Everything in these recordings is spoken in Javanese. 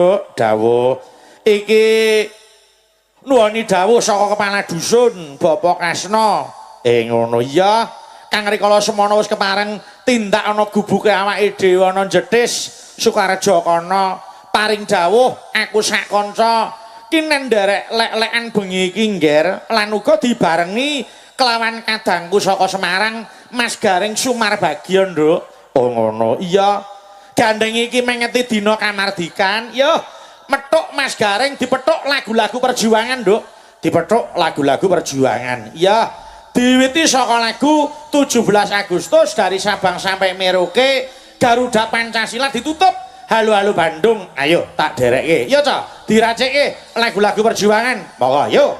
Dawuh iki nuwuni dawuh saka kepala dusun Bapak Kasno. Ngono iya, kang rikala semono wis kepareng tindak ana gubuke awake dhewe ana Jetis Sukareja kono paring dawuh aku sak kanca kinen nderek lek-lekan bengi iki ngger lan uga dibarengi kelawan kadangku saka Semarang Mas Gareng Sumarbagya, Nduk. Oh ngono iya. Gandeng iki mengeti dina kamardikan, yo metuk Mas Gareng dipethuk lagu-lagu perjuangan, Nduk. Dipethuk lagu-lagu perjuangan. Iya, diwiti saka lagu 17 Agustus dari Sabang sampai Merauke, Garuda Pancasila ditutup Halo-halo Bandung. Ayo tak derekke. Yo to, diracike lagu-lagu perjuangan. Monggo, yo.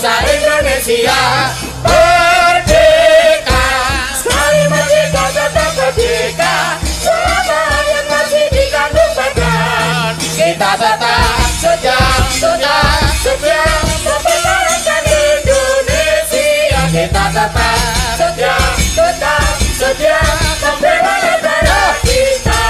Indonesia merdeka, sekali merdeka tetap merdeka, selama hayat masih dikandung badan kita tetap setia, tetap setia mempertahankan Indonesia, kita tetap setia, tetap setia membela negara kita.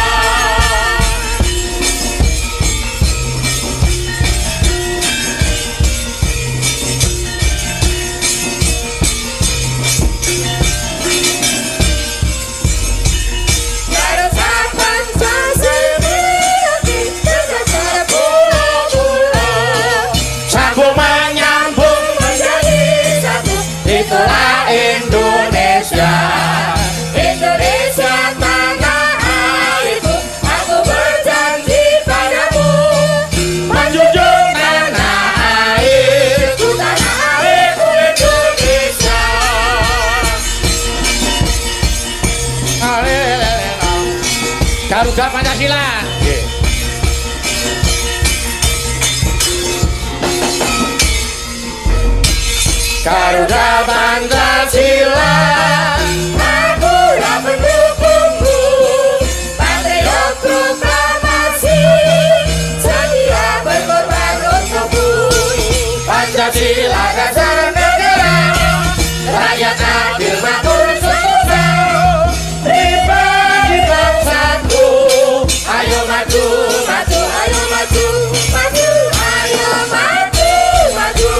Itulah Indonesia, Indonesia tanah airku, aku berjanji padamu, menjunjung tanah airku, tanah airku Indonesia. Garuda Pancasila. Garuda Pancasila, akulah pendukungmu, patriot proklamasi, setia berkorban untukmu. Pancasila dasar negara, rakyat adil makmur sentosa, pribadi bangsaku. Ayo maju, maju, ayo maju, maju, ayo maju, maju.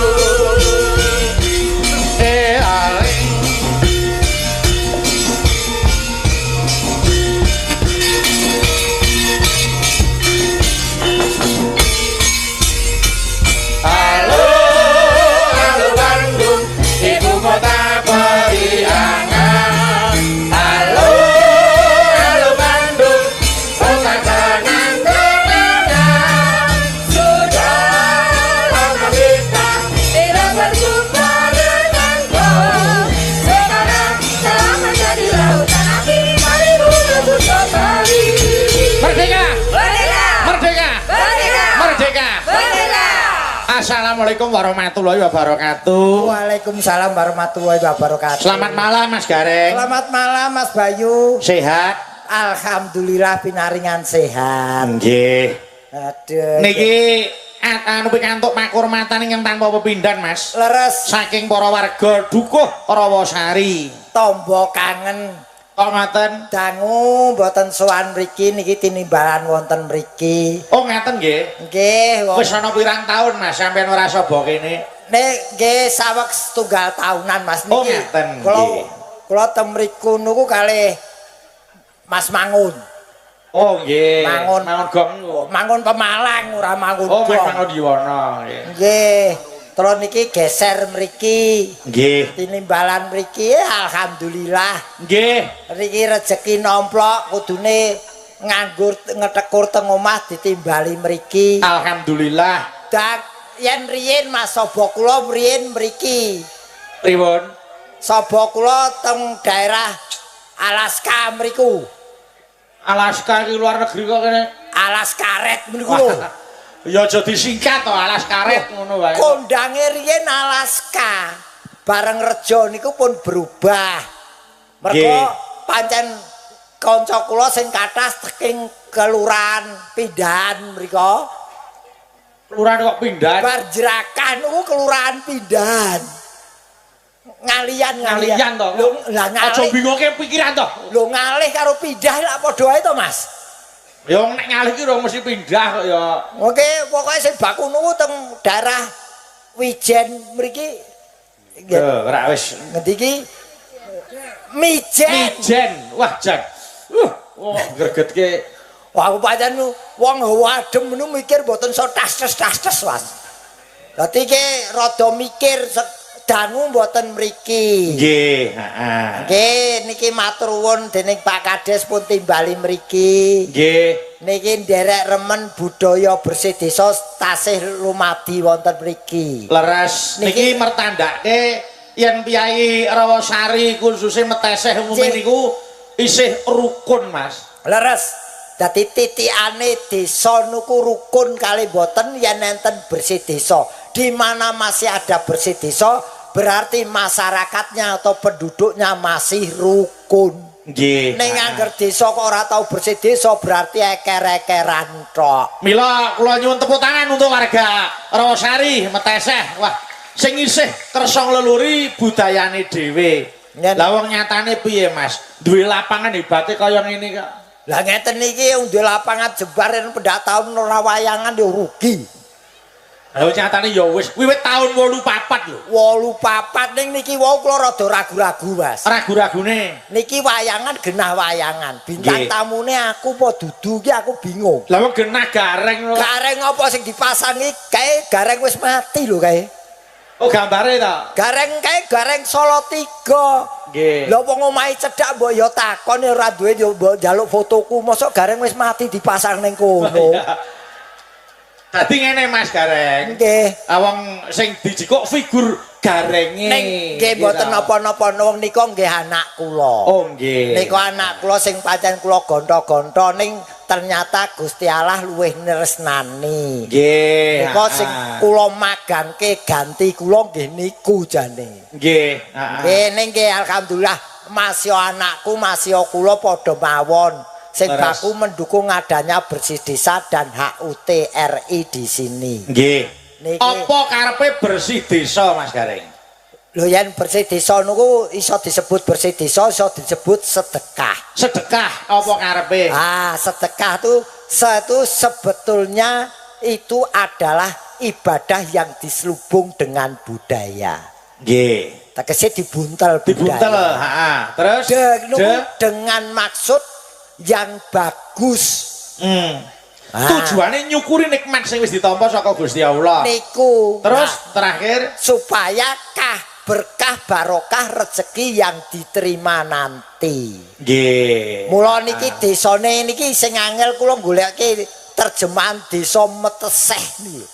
Assalamualaikum warahmatullahi wabarakatuh. Waalaikumsalam warahmatullahi wabarakatuh. Selamat malam Mas Gareng. Selamat malam Mas Bayu. Sehat? Alhamdulillah pinaringan sehat. Nggih. Aduh. Niki anu pikantuk makurmatan ingkang tanpa pepindhan Mas. Leres. Saking para warga Dukuh Rawasari. Tombo kangen. Kok ngaten? Dangu mboten sowan mriki niki tinimbalan wonten mriki. Oh ngaten nggih. Nggih. Wis ana pirang taun Mas sampeyan ora saba kene? Nek nggih saweg setunggal taunan Mas niki. Oh ngaten nggih. Kula teng mriku niku kalih Mas Mangun. Oh nggih. Mangun Mangun Gong. Mangun Pemalang ora Mangun Gong. Oh Mas Mangun Yuwana nggih. Nggih. Terus niki geser mriki. Nggih. Tinimbalan mriki alhamdulillah. Nggih. Niki rejeki nomplok kudune nganggur ngetekur teng omah ditimbali mriki. Alhamdulillah. Dak yen riyin Mas saba kula riyin mriki. Pripun? Saba kula teng daerah Alaska mriku. Alaska iki luar negeri kok kene. Alas karet niku lho. Ya aja disingkat to, alas karet ngono wae. Kondange riyen Alaska. Bareng rejo niku pun berubah. Mergo pancen kanca kula sing kathah saking kelurahan Pindahan mriku. Kelurahan kok Pindahan? Bar Jerakah niku kelurahan Pindahan. Ngalian Ngalian to. Lho lah Aja ngalih. bingungke pikiran to. Lho ngalih karo pindah lak padha wae to, Mas. Ya wong nek ngalih ki ora mesti pindah kok ya. Oke, pokoke sing baku niku teng daerah Wijen mriki. Ya ora wis. Ngendi iki? Mijen. Mijen. Wah, jan. Wah, gregetke. Wah, aku pancen wong hawa adem niku mikir mboten iso tas-tes-tas-tes, Mas. Dadi ki rada mikir dangu mboten mriki. Nggih, heeh. Nggih, niki matur nuwun dening Pak Kades pun timbali mriki. Nggih. Niki nderek remen budaya bersih desa tasih lumadi wonten mriki. Leres niki mertandake yen piyayi Rawasari khususe Meteseh umume niku isih rukun, Mas. Leres. Dadi titikane desa niku rukun kali mboten yen enten bersih desa. Di mana masih ada bersih desa berarti masyarakatnya atau penduduknya masih rukun. Nggih. Ning angger desa kok ora tau bersih desa berarti eker-ekeran tok. Mila kula nyuwun tepuk tangan untuk warga Rawasari Meteseh. Wah, sing isih kersa ngleluri budayane dhewe. Lah wong nyatane piye, Mas? Duwe lapangan hebate kaya ngene kok. Lah ngeten iki wong duwe lapangan jembar yen pendak taun ora wayangan ya rugi. Lah nyatane ya wis wiwit taun 84 lho. 84 ning niki wau kula rada ragu-ragu, Mas. Ragu-ragune. Niki wayangan genah wayangan. Bintang tamune aku apa dudu iki aku bingung. Lah wong genah gareng lho. Gareng apa sing dipasangi kae gareng wis mati lho kae. Oh gambare ta? Gareng kae gareng Solo 3. Nggih. Lha wong omahe cedhak mbok ya takon ya ora duwe ya mbok njaluk fotoku, mosok gareng wis mati dipasang ning kono. Dadi ngene Mas Gareng. Nggih. Wong sing dijikuk figur garenge. Ning nggih mboten napa-napa wong nika nggih anak kula. Oh nggih. Nika anak kula sing pancen kula gonta-gonta ning ternyata Gusti Allah luwih nresnani. Nggih. Nika sing kula magangke ganti kula nggih niku jane. Nggih. Nggih ning nggih alhamdulillah masih anakku masih kula padha mawon. Sing baku mendukung adanya bersih desa dan HUT RI di sini. Nggih. Apa karepe bersih desa Mas Gareng? Lho yen bersih desa niku iso disebut bersih desa, iso disebut sedekah. Sedekah apa karepe? Ah, sedekah tuh sebetulnya itu adalah ibadah yang diselubung dengan budaya. Nggih. Tegese dibuntel budaya. Dibuntel, heeh. Terus dengan maksud yang bagus. Tujuannya nyukuri nikmat sing wis ditampa saka Gusti Allah. Niku. Terus terakhir supaya berkah barokah rezeki yang diterima nanti. Nggih. Mula niki desane niki sing angel kula goleke terjemahan desa Meteseh niku.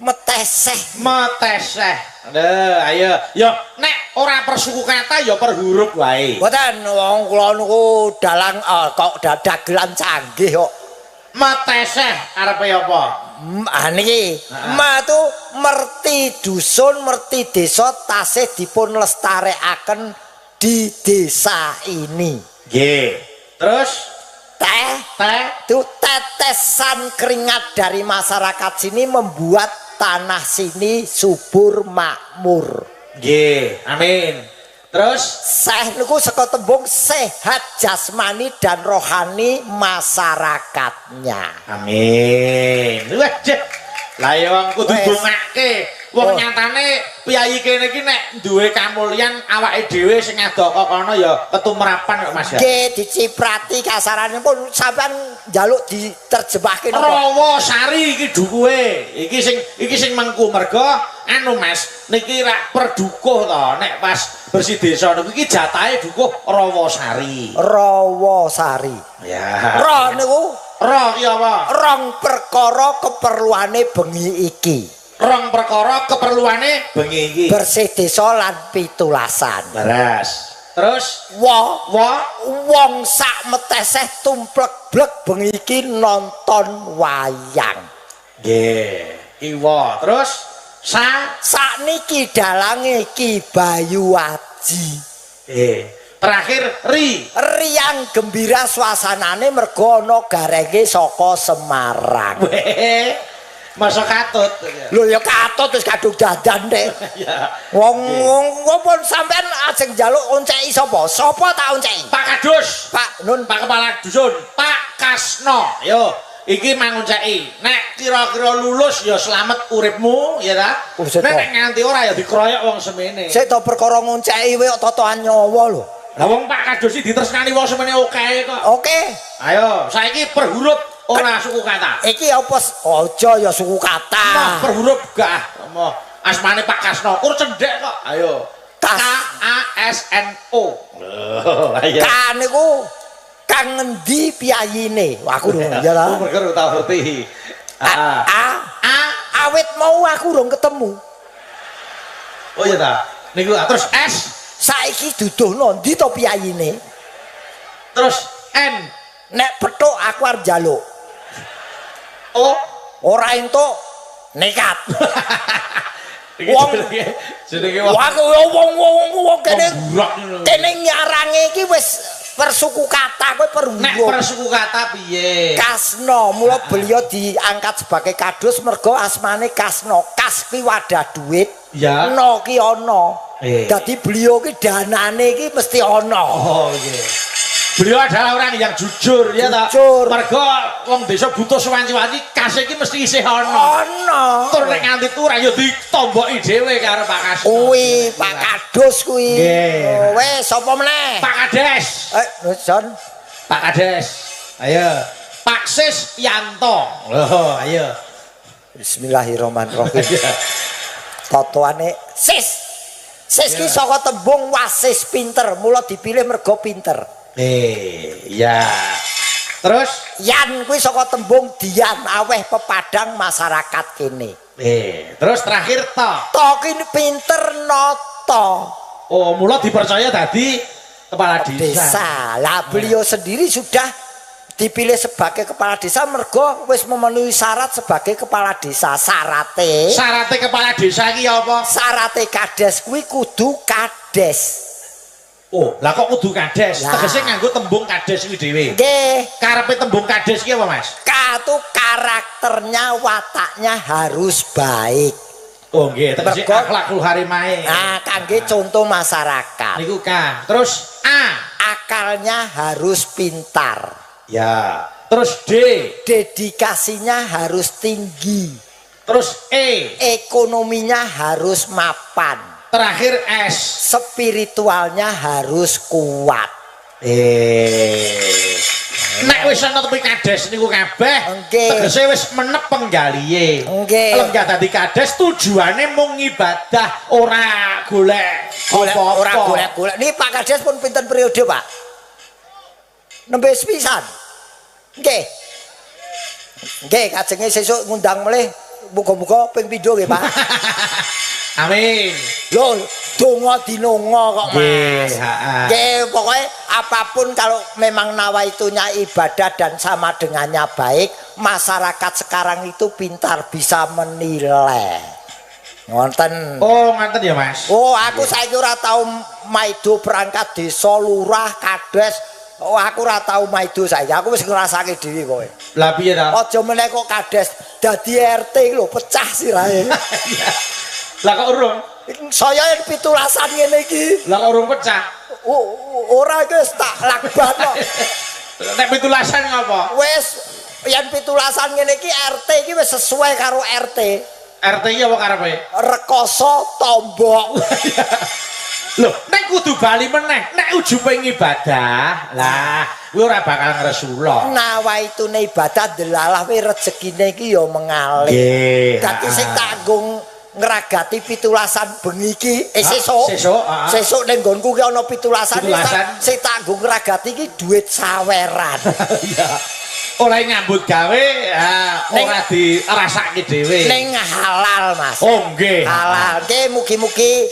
Meteseh. Meteseh. Lho, ayo. Ya nek ora per suku kata ya per huruf wae. Mboten wong kula niku dalang kok dagelan canggih kok. Meteseh arepe apa? Ah niki, ma tu merti dusun, merti desa tasih dipun lestarekaken di desa ini. Nggih. Terus teh itu tetesan keringat dari masyarakat sini membuat tanah sini subur makmur. Nggih, amin. Terus seh niku saka tembung sehat jasmani dan rohani masyarakatnya. Amin. Wah, lah ya wong kudu dongake. Wong nyatane piyayi kene iki nek duwe kamulyan awake dhewe sing ngadaka kono ya ketumrapan kok Mas ya. Nggih, diciprati kasarane pun sampean njaluk diterjemahke napa? Rawasari iki dukuhe. Iki sing mengku mergo anu Mas, niki rak perdukuh to nek pas bersih desa niku iki jatahe dukuh Rawasari. Rawasari. Ya. Ra niku ra iki apa? Rong perkara keperluane bengi iki. Rong perkara keperluane bengi iki. Bersih desa lan pitulasan. Leres. Terus wa wa wong sak meteseh tumplek blek bengi iki nonton wayang. Nggih, iki wa. Terus sa sakniki dalange Ki Bayu Aji. Nggih. Terakhir ri. Riang gembira suasanane mergo ana garenge saka Semarang. Masa katut. Lho ya katut wis kadung dandan nek. Ya. Wong wong pun sampean ajeng njaluk onceki sapa? Sapa tak onceki? Pak Kadus. Pak Nun, Pak Kepala Dusun, Pak Kasno. Yo, iki mangonceki. Nek kira-kira lulus ya slamet uripmu, ya ta? Nek nganti ora ya dikeroyok wong semene. Sik to perkara ngonceki kowe kok totohan nyawa lho. Lah wong Pak Kadus iki ditresnani wong semene oke kok. Oke. Ayo, saiki per huruf ora suku kata. Iki apa aja ya suku kata. Nah, per huruf gak. Moh asmane Pak Kasno kur cendhek kok. Ayo. K A S N O. Lho, ayo. K niku kang ngendi piyayine? Aku durung ya ta. Aku mergo tau ngerti. A A awit mau aku durung ketemu. Oh iya ta. Niku terus S saiki duduhno ndi to piyayine? Terus N nek petuk aku arep njaluk. O ora entuk nekat. Wong jenenge wong aku wong kene kene nyarange iki wis per suku kata kowe per nek per suku kata piye? Kasno, mula beliau diangkat sebagai kadus mergo asmane Kasno. Kas ki wadah duit, ya. No ki ana. Dadi beliau ki danane ki mesti ana. Oh nggih. Beliau adalah orang yang jujur ya ta. Mergo wong desa butuh sewanci-wanci kas iki mesti isih ana. Ana. Tur nek nganti turah ya ditomboki dhewe karo Pak Kasno. Kuwi Pak Kadus kuwi. Oh, wis sapa meneh? Pak Kades. Jon. Pak Kades. Ayo. Pak Sis Yanto. Lho, ayo. Bismillahirrahmanirrahim. Totoane Sis. Sis ki saka tembung wasis pinter, mula dipilih mergo pinter. Iya. Terus Yan kuwi saka tembung dian aweh pepadang masyarakat kene. Terus terakhir to. To ki pinter nata. Oh, mula dipercaya dadi kepala desa. Lah beliau sendiri sudah dipilih sebagai kepala desa mergo wis memenuhi syarat sebagai kepala desa. Syarate. Syarate kepala desa iki apa? Syarate kades kuwi kudu kades. Oh, lah kok kudu kades? Tegese nganggo tembung kades kuwi dhewe. Nggih. Karepe tembung kades ki apa, Mas? K itu karakternya, wataknya harus baik. Oh nggih, tegese akhlakul harimae. Nah, kangge contoh masyarakat. Niku K. Terus A, akalnya harus pintar. Ya. Terus D, dedikasinya harus tinggi. Terus E, ekonominya harus mapan. Terakhir S, spiritualnya harus kuat. Nek wis ana tepi kades niku kabeh, tegese wis menep penggalihe. Nggih. Lenggah dadi kades tujuane mung ibadah, ora golek apa-apa. Ora golek-golek. Niki Pak Kades pun pinten periode, Pak? Nembe sepisan. Nggih. Nggih, kajenge sesuk ngundang melih muga-muga ping pindho nggih, Pak. Amin. Lho, donga dinonga kok, Mas. Nggih, pokoknya apapun kalau memang nawaitunya ibadah dan sama dengannya baik, masyarakat sekarang itu pintar bisa menilai. Ngonten. Oh, ngonten ya, Mas. Oh, aku saiki ora tau maido perangkat desa, lurah, kades. Oh, aku ora tau maido saiki. Aku wis ngrasake dhewe kowe. Lah piye ta? Aja meneh kok kades dadi RT lho, pecah sirahe. Lah kok urung? Saya 17-an ngene iki. Lah kok urung pecah? Ora iki wis tak lakban kok. Nek 17-an ngopo? Wis yen 17-an ngene iki RT iki wis sesuai karo RT. RT iki apa karepe? Rekoso tombok. Lho, nek kudu bali meneh, nek ujube ibadah, lah kuwi ora bakal ngresula. Nawaitune ibadah delalah kuwi rezekine iki ya mengalir. Dadi sing tanggung ngragati 17-an bengi iki, sesuk. Sesuk ning nggonku ki ana 17-an, sing tanggung ngragati iki duit saweran. Iya. Oleh nyambut gawe ora dirasake dhewe. Ning halal, Mas. Oh nggih. Halal. Nggih, mugi-mugi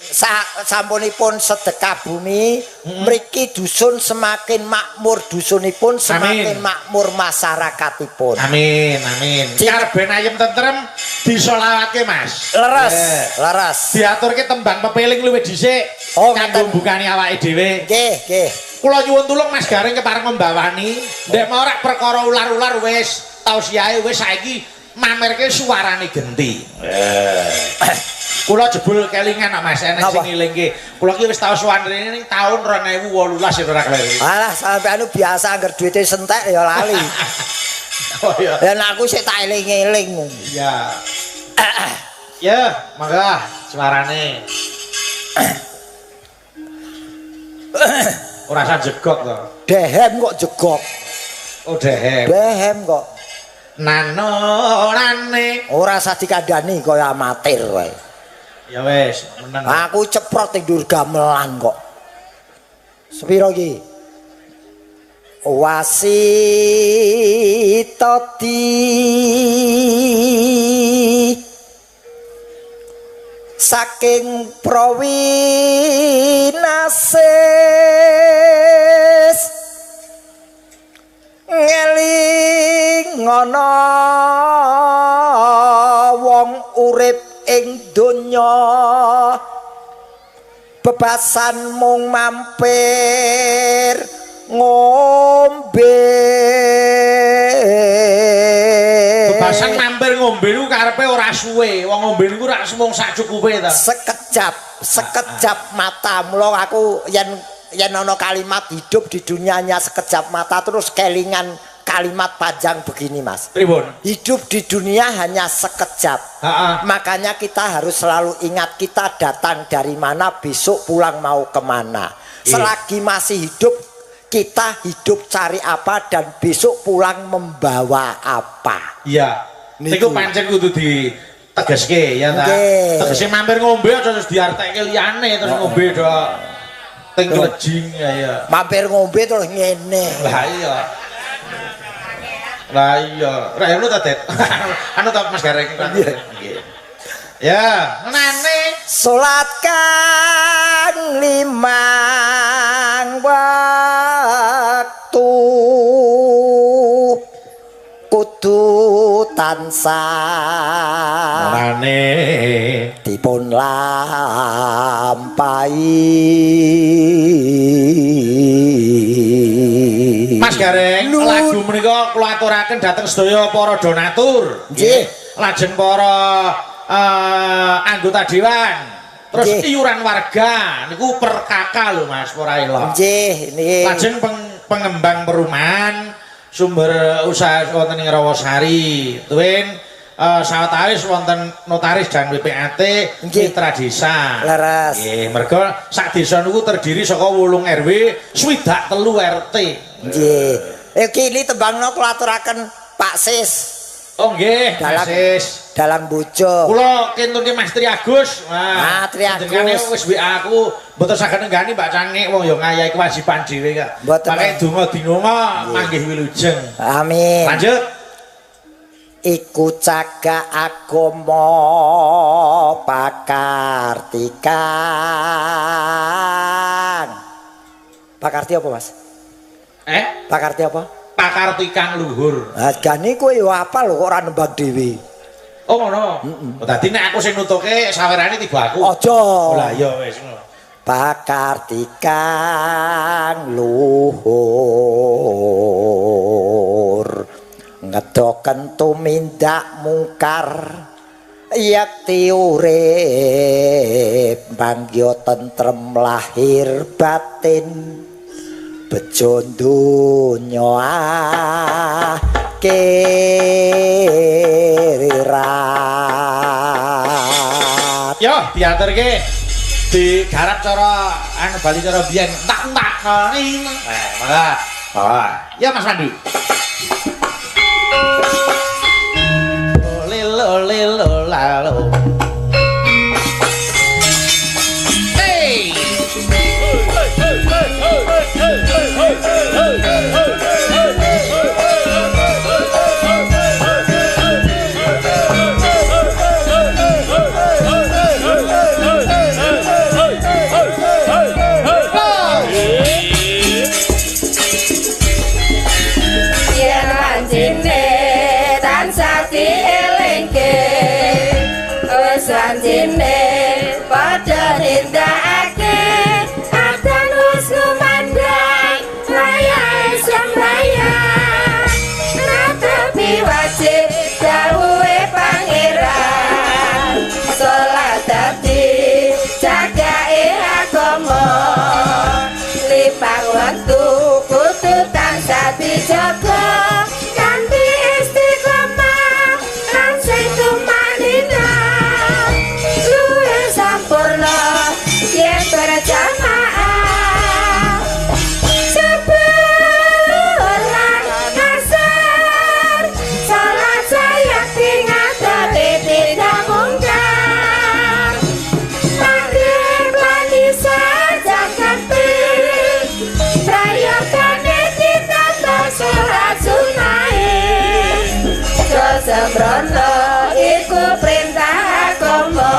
Sampunipun sedekah bumi, mriki dusun semakin makmur dusunipun, semakin Amin. makmur masyarakatipun. Amin, amin. Karep ben ayem tentrem disolawake, Mas. Leres, leres. Diaturke tembang pepeling luwih dhisik. Oh, kanggo ngeten. mbukani awake dhewe. Nggih, nggih. Kula nyuwun tulung Mas Gareng kepareng mbawani. Ndek mau rak perkara ular-ular wis, tausiahe wis saiki mamerke suarane genti. Kula jebul kelingan kok Mas, enek sing ngelingke. Kula ki wis tau sowan rene ning taun 2018 ya ora kleru. Alah, sampe anu biasa angger duwite sentek ya lali. Oh iya. Lah nek aku sik tak eling-eling. Iya. Ya, mangga suarane. Ora usah jegok to. Dehem kok jegok. Oh, dehem. Dehem kok. Nanorane. Ora usah dikandani kaya amatir wae. Ya wis, meneng. Aku ceprot ning dhuwur gamelan kok. Sepiro iki? Wasitati saking Prawinasis ngeling ana wong urip ing donya bebasan mung mampir ngombe. Bebasan mampir ngombe niku karepe ora suwe. Wong ngombe niku rak mung sak cukupe ta. Sekejap, sekejap mata. Mula aku yen ana kalimat hidup di dunianya sekejap mata terus kelingan kalimat panjang begini, Mas. Pripun? Hidup di dunia hanya sekejap. Makanya kita harus selalu ingat kita datang dari mana, besok pulang mau kemana. Selagi masih hidup, kita hidup cari apa dan besok pulang membawa apa. Iya. Niku pancen kudu ditegeske ya ta. Tegese mampir ngombe aja terus diartekke liyane terus ngombe dok. Teng klejing ya ya. Mampir ngombe terus ngene. Lah iya. Lah iya, ra ngono ta, Det. Anu ta Mas Gareng. Nggih. Ya, nane salat kang limang waktu kudu tansah nane dipun lampahi. Mas Gareng, lagu menika kula aturaken dhateng sedaya para donatur. Nggih. Lajeng para anggota dewan, terus iuran warga niku per kakak lho Mas, ora elok. Nggih, niki. Lajeng pengembang perumahan sumber usaha wonten ing Rawasari. Tuwin sawetawis wonten notaris dan WPAT mitra desa. Leres. Nggih, mergo sak desa niku terdiri saka 8 RW, 63 RT. Nggih. Iki ini tembangno kula aturaken Pak Sis. Oh nggih, Mas Sis. Dalang bojo. Kula kintunke Mas Tri Agus. Wah, Tri Agus. Jenengane wis WA aku mboten saged nenggani Mbak Cangik wong ya ngayahi kewajiban dhewe kok. Pakai donga dinonga manggih wilujeng. Amin. Lanjut. Iku cagak agama pakartikan. Pakarti apa, Mas? Pakarti apa? Pakartikan luhur. Ah, gane kowe yo apal lho kok ora nembang dhewe. Oh ngono. Dadi nek aku sing nutuke sawerane tiba aku. Aja. Lah iya wis ngono. Pakartikan luhur ngedoken tumindak mungkar yakti urip mangya tentrem lahir batin bejo donya akhirat. Yo diaturke digarap cara anu bali cara biyen tak ning. Mangga. Ah, ya Mas Pandu. Lelo lelo lalo. Hey. tansah dielingke wis wancine padha nindakake adzan wis kumandhang wayahe sembayang netepi wajib dawuhe pangeran salat dadi jagae agama limang wektu kudu tansah dijaga kanthi istiqomah lan sing tumanina luwih sampurna yen berjamaah sebulan asar salat sayakti ngatake tidak mungkar maghrib lan isya jangkepi prayogane ditata salat sunahe sembrono iku perintah agama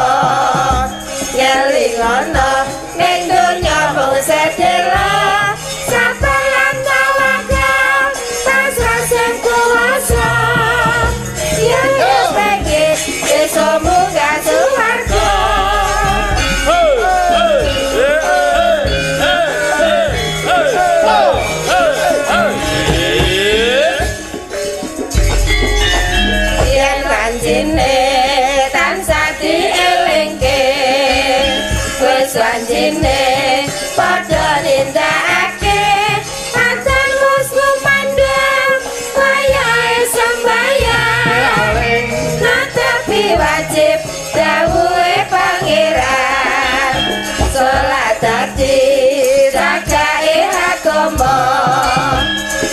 ngelingono ning donya mung sedhela sabar lan tawakal pasrah sing kuwasa yen wis pengen iso munggah swarga. Yen wancine tansah dielingke wis wancine padha nindakake adzan wis kumandhang wayahe sembayang netepi wajib dawuhe pangeran salat dadi jagae agama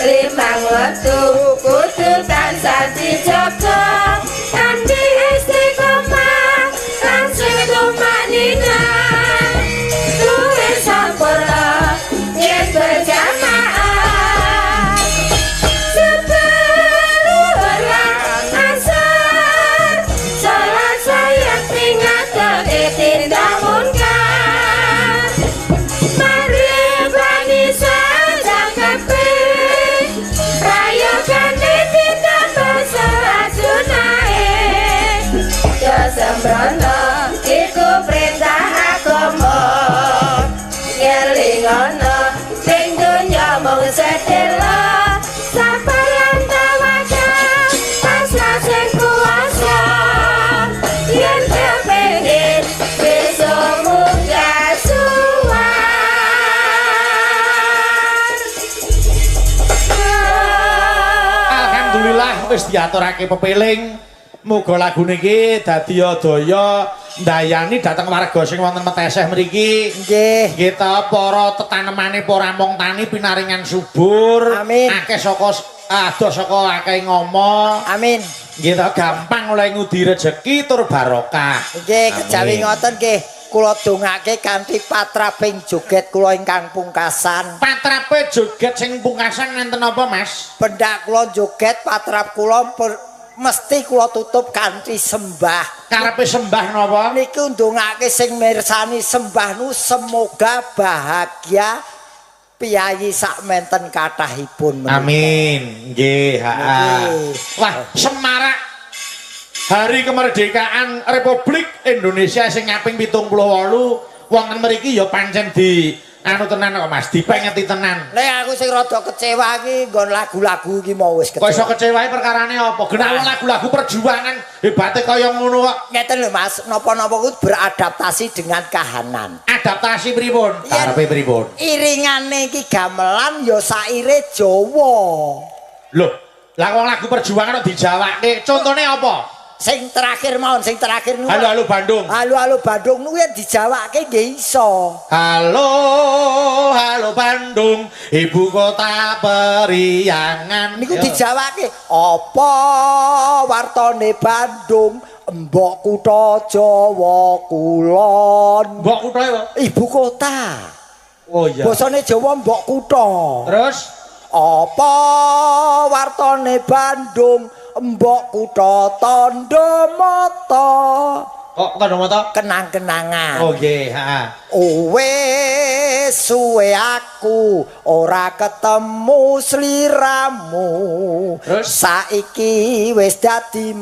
limang wektu kudu tansah dijaga kanthi istiqomah lan sing tumanina luwih sampurna yen berjamaah sebelum asar salat sayakti ngatake tindak mungkar maghrib lan isya jangkepi prayogane ditambah salat sunahe ya sembrono iku perintah agama ngelingono ning donya mung sedhela sabar lan tawakal pasrah sing kuwasa yen kepengin bisa munggah suwarga. Alhamdulillah wis diaturake pepeling. Muga lagune iki dadi daya ndayani dhateng warga sing wonten Meteseh mriki. Nggih. Nggih ta para tetanemane para mong tani pinaringan subur. Amin. Akeh saka adoh saka akeh ngomo. Amin. Nggih ta gampang oleh ngudi rejeki tur barokah. Nggih, kejawi ngoten nggih kula dongake kanthi patraping joget kula ingkang pungkasan. Patrape joget sing pungkasan enten apa, Mas? Pendak kula joget patrap kula mesti kula tutup kanthi sembah. Karepe sembah napa? Niku ndongake sing mirsani sembah nu semoga bahagia piyayi sak menten kathahipun menika. Amin. Nggih, heeh. Wah, semarak Hari Kemerdekaan Republik Indonesia sing kaping 78 wonten mriki ya pancen di anu tenan kok Mas, dipengeti tenan. Nek aku sing rada kecewa iki nggon lagu-lagu iki mau wis Kok iso kecewa. kecewae perkarane apa? Genah wong lagu-lagu perjuangan hebate kaya ngono kok. Ngeten lho Mas, napa-napa kuwi beradaptasi dengan kahanan. Adaptasi pripun? Yen- Karepe pripun? Iringane iki gamelan ya saire Jawa. Loh, lah wong lagu perjuangan kok dijawake. Contone apa? Sing terakhir mawon, sing terakhir niku. Halo halo Bandung. Halo halo Bandung niku yen dijawake nggih iso. Halo halo Bandung, ibu kota Periangan. Niku Yo. dijawake apa wartane Bandung, mbok kutha Jawa Kulon. Mbok kutha ya? Ibu kota. Oh iya. Basane Jawa mbok kutha. Terus Apa wartane Bandung, mbok kutha tandha mata. Kok tandha mata? Kenang-kenangan. Oh nggih, heeh. Wes suwe aku ora ketemu sliramu. Terus? Saiki wis dadi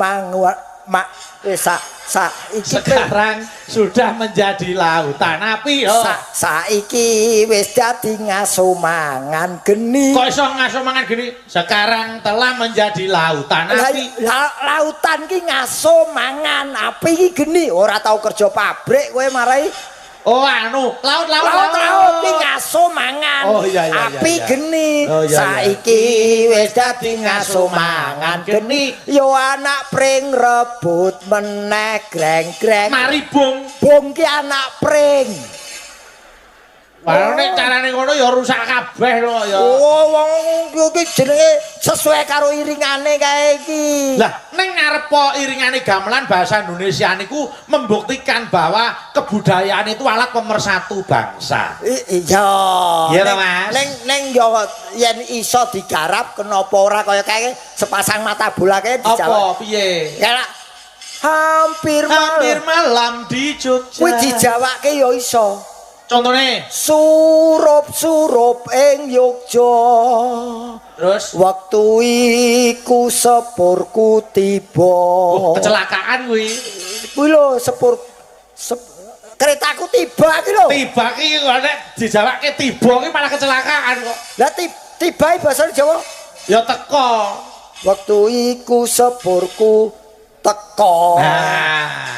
saiki sekarang sudah menjadi lautan api. Oh. Saiki wis dadi ngaso mangan geni. Kok iso ngaso mangan geni? Sekarang telah menjadi lautan api. Lautan ki ngaso mangan api ki geni. Ora tau kerja pabrik kowe marai. Oh anu, laut ki ngaso mangan. Oh, iya, api iya. Geni. Oh, iya, saiki wis dadi ngaso mangan geni. Yo anak pring rebut meneh greng-greng. Mari bung. Bung ki anak pring. Wah, nek carane ngono ya rusak kabeh lho ya. Oh, wong iki jenenge sesuai karo iringane kae iki. Lah, ning ngarepa iringane gamelan bahasa Indonesia niku membuktikan bahwa kebudayaan itu alat pemersatu bangsa. Iya. Iya to, Mas. Ning yo yen iso digarap kenapa ora kaya kae sepasang mata bola kae dijawab. Apa piye? Kayak hampir malam di Jogja. Kuwi dijawake yo iso. Contone surup-surup ing Yogya. Terus wektu iku sepurku tiba. Oh, kecelakaan kuwi. Kuwi lho sepur keretaku tiba iki lho. Tiba iki kok nek dijawake tiba iki malah kecelakaan kok. Lah tiba basa Jawa? Ya teko. Wektu iku sepurku teko. Nah.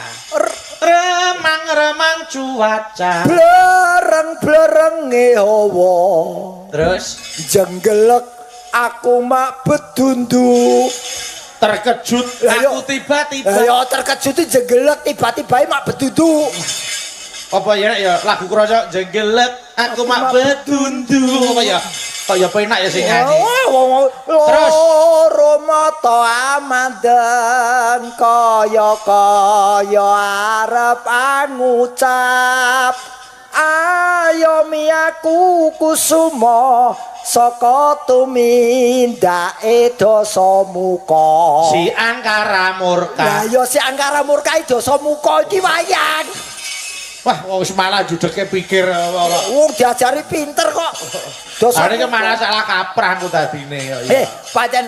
Remang-remang cuaca, blereng-blerenge hawa. Terus jenggelek aku mak bedundu. Terkejut aku tiba-tiba. Ya terkejut jenggelek tiba-tiba mak bedundu. Apa ya ya lagu kroco jenggelek aku mak bedundu apa ya? Kok ya penak ya sing nyanyi. Terus loro mata amandeng kaya-kaya arep ngucap ayo miyaku kusuma saka tumindake dasamuka. Si angkara murka. Lah ya si angkara murka dasamuka iki wayang. Wah, wis malah judeke pikir wong diajari pinter kok. Dosane iki malah salah kaprah aku dadine kok. Pancen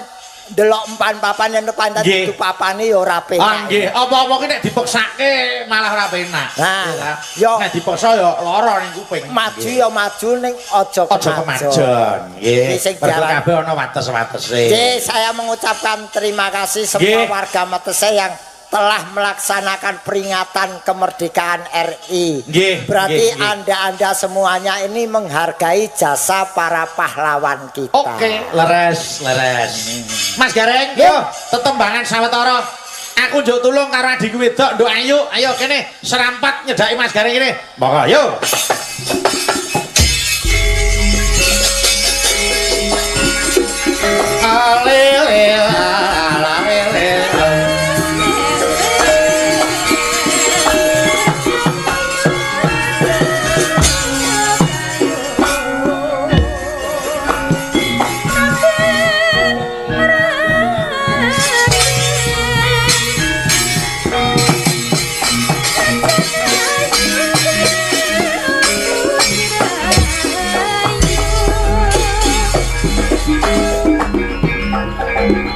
ndelok empan papan yen pancen dudu papane ya ora penak. Ah nggih, apa-apa ki nek dipeksake malah ora penak. Nah, ya nek dipeksa ya lara ning kuping. Maju ya maju ning aja kemajon. Nggih. Kabeh ana wates-watese. Nggih, saya mengucapkan terima kasih semua warga Meteseh yang telah melaksanakan peringatan kemerdekaan RI. Nggih, berarti Anda-anda semuanya ini menghargai jasa para pahlawan kita. Oke, leres, leres. Mas Gareng, yo tetembangan sawetara. Aku njuk tulung karo adikku wedok, Nduk Ayu. Ayo kene serampat nyedhaki Mas Gareng kene. Monggo, yo. Ale ale ale.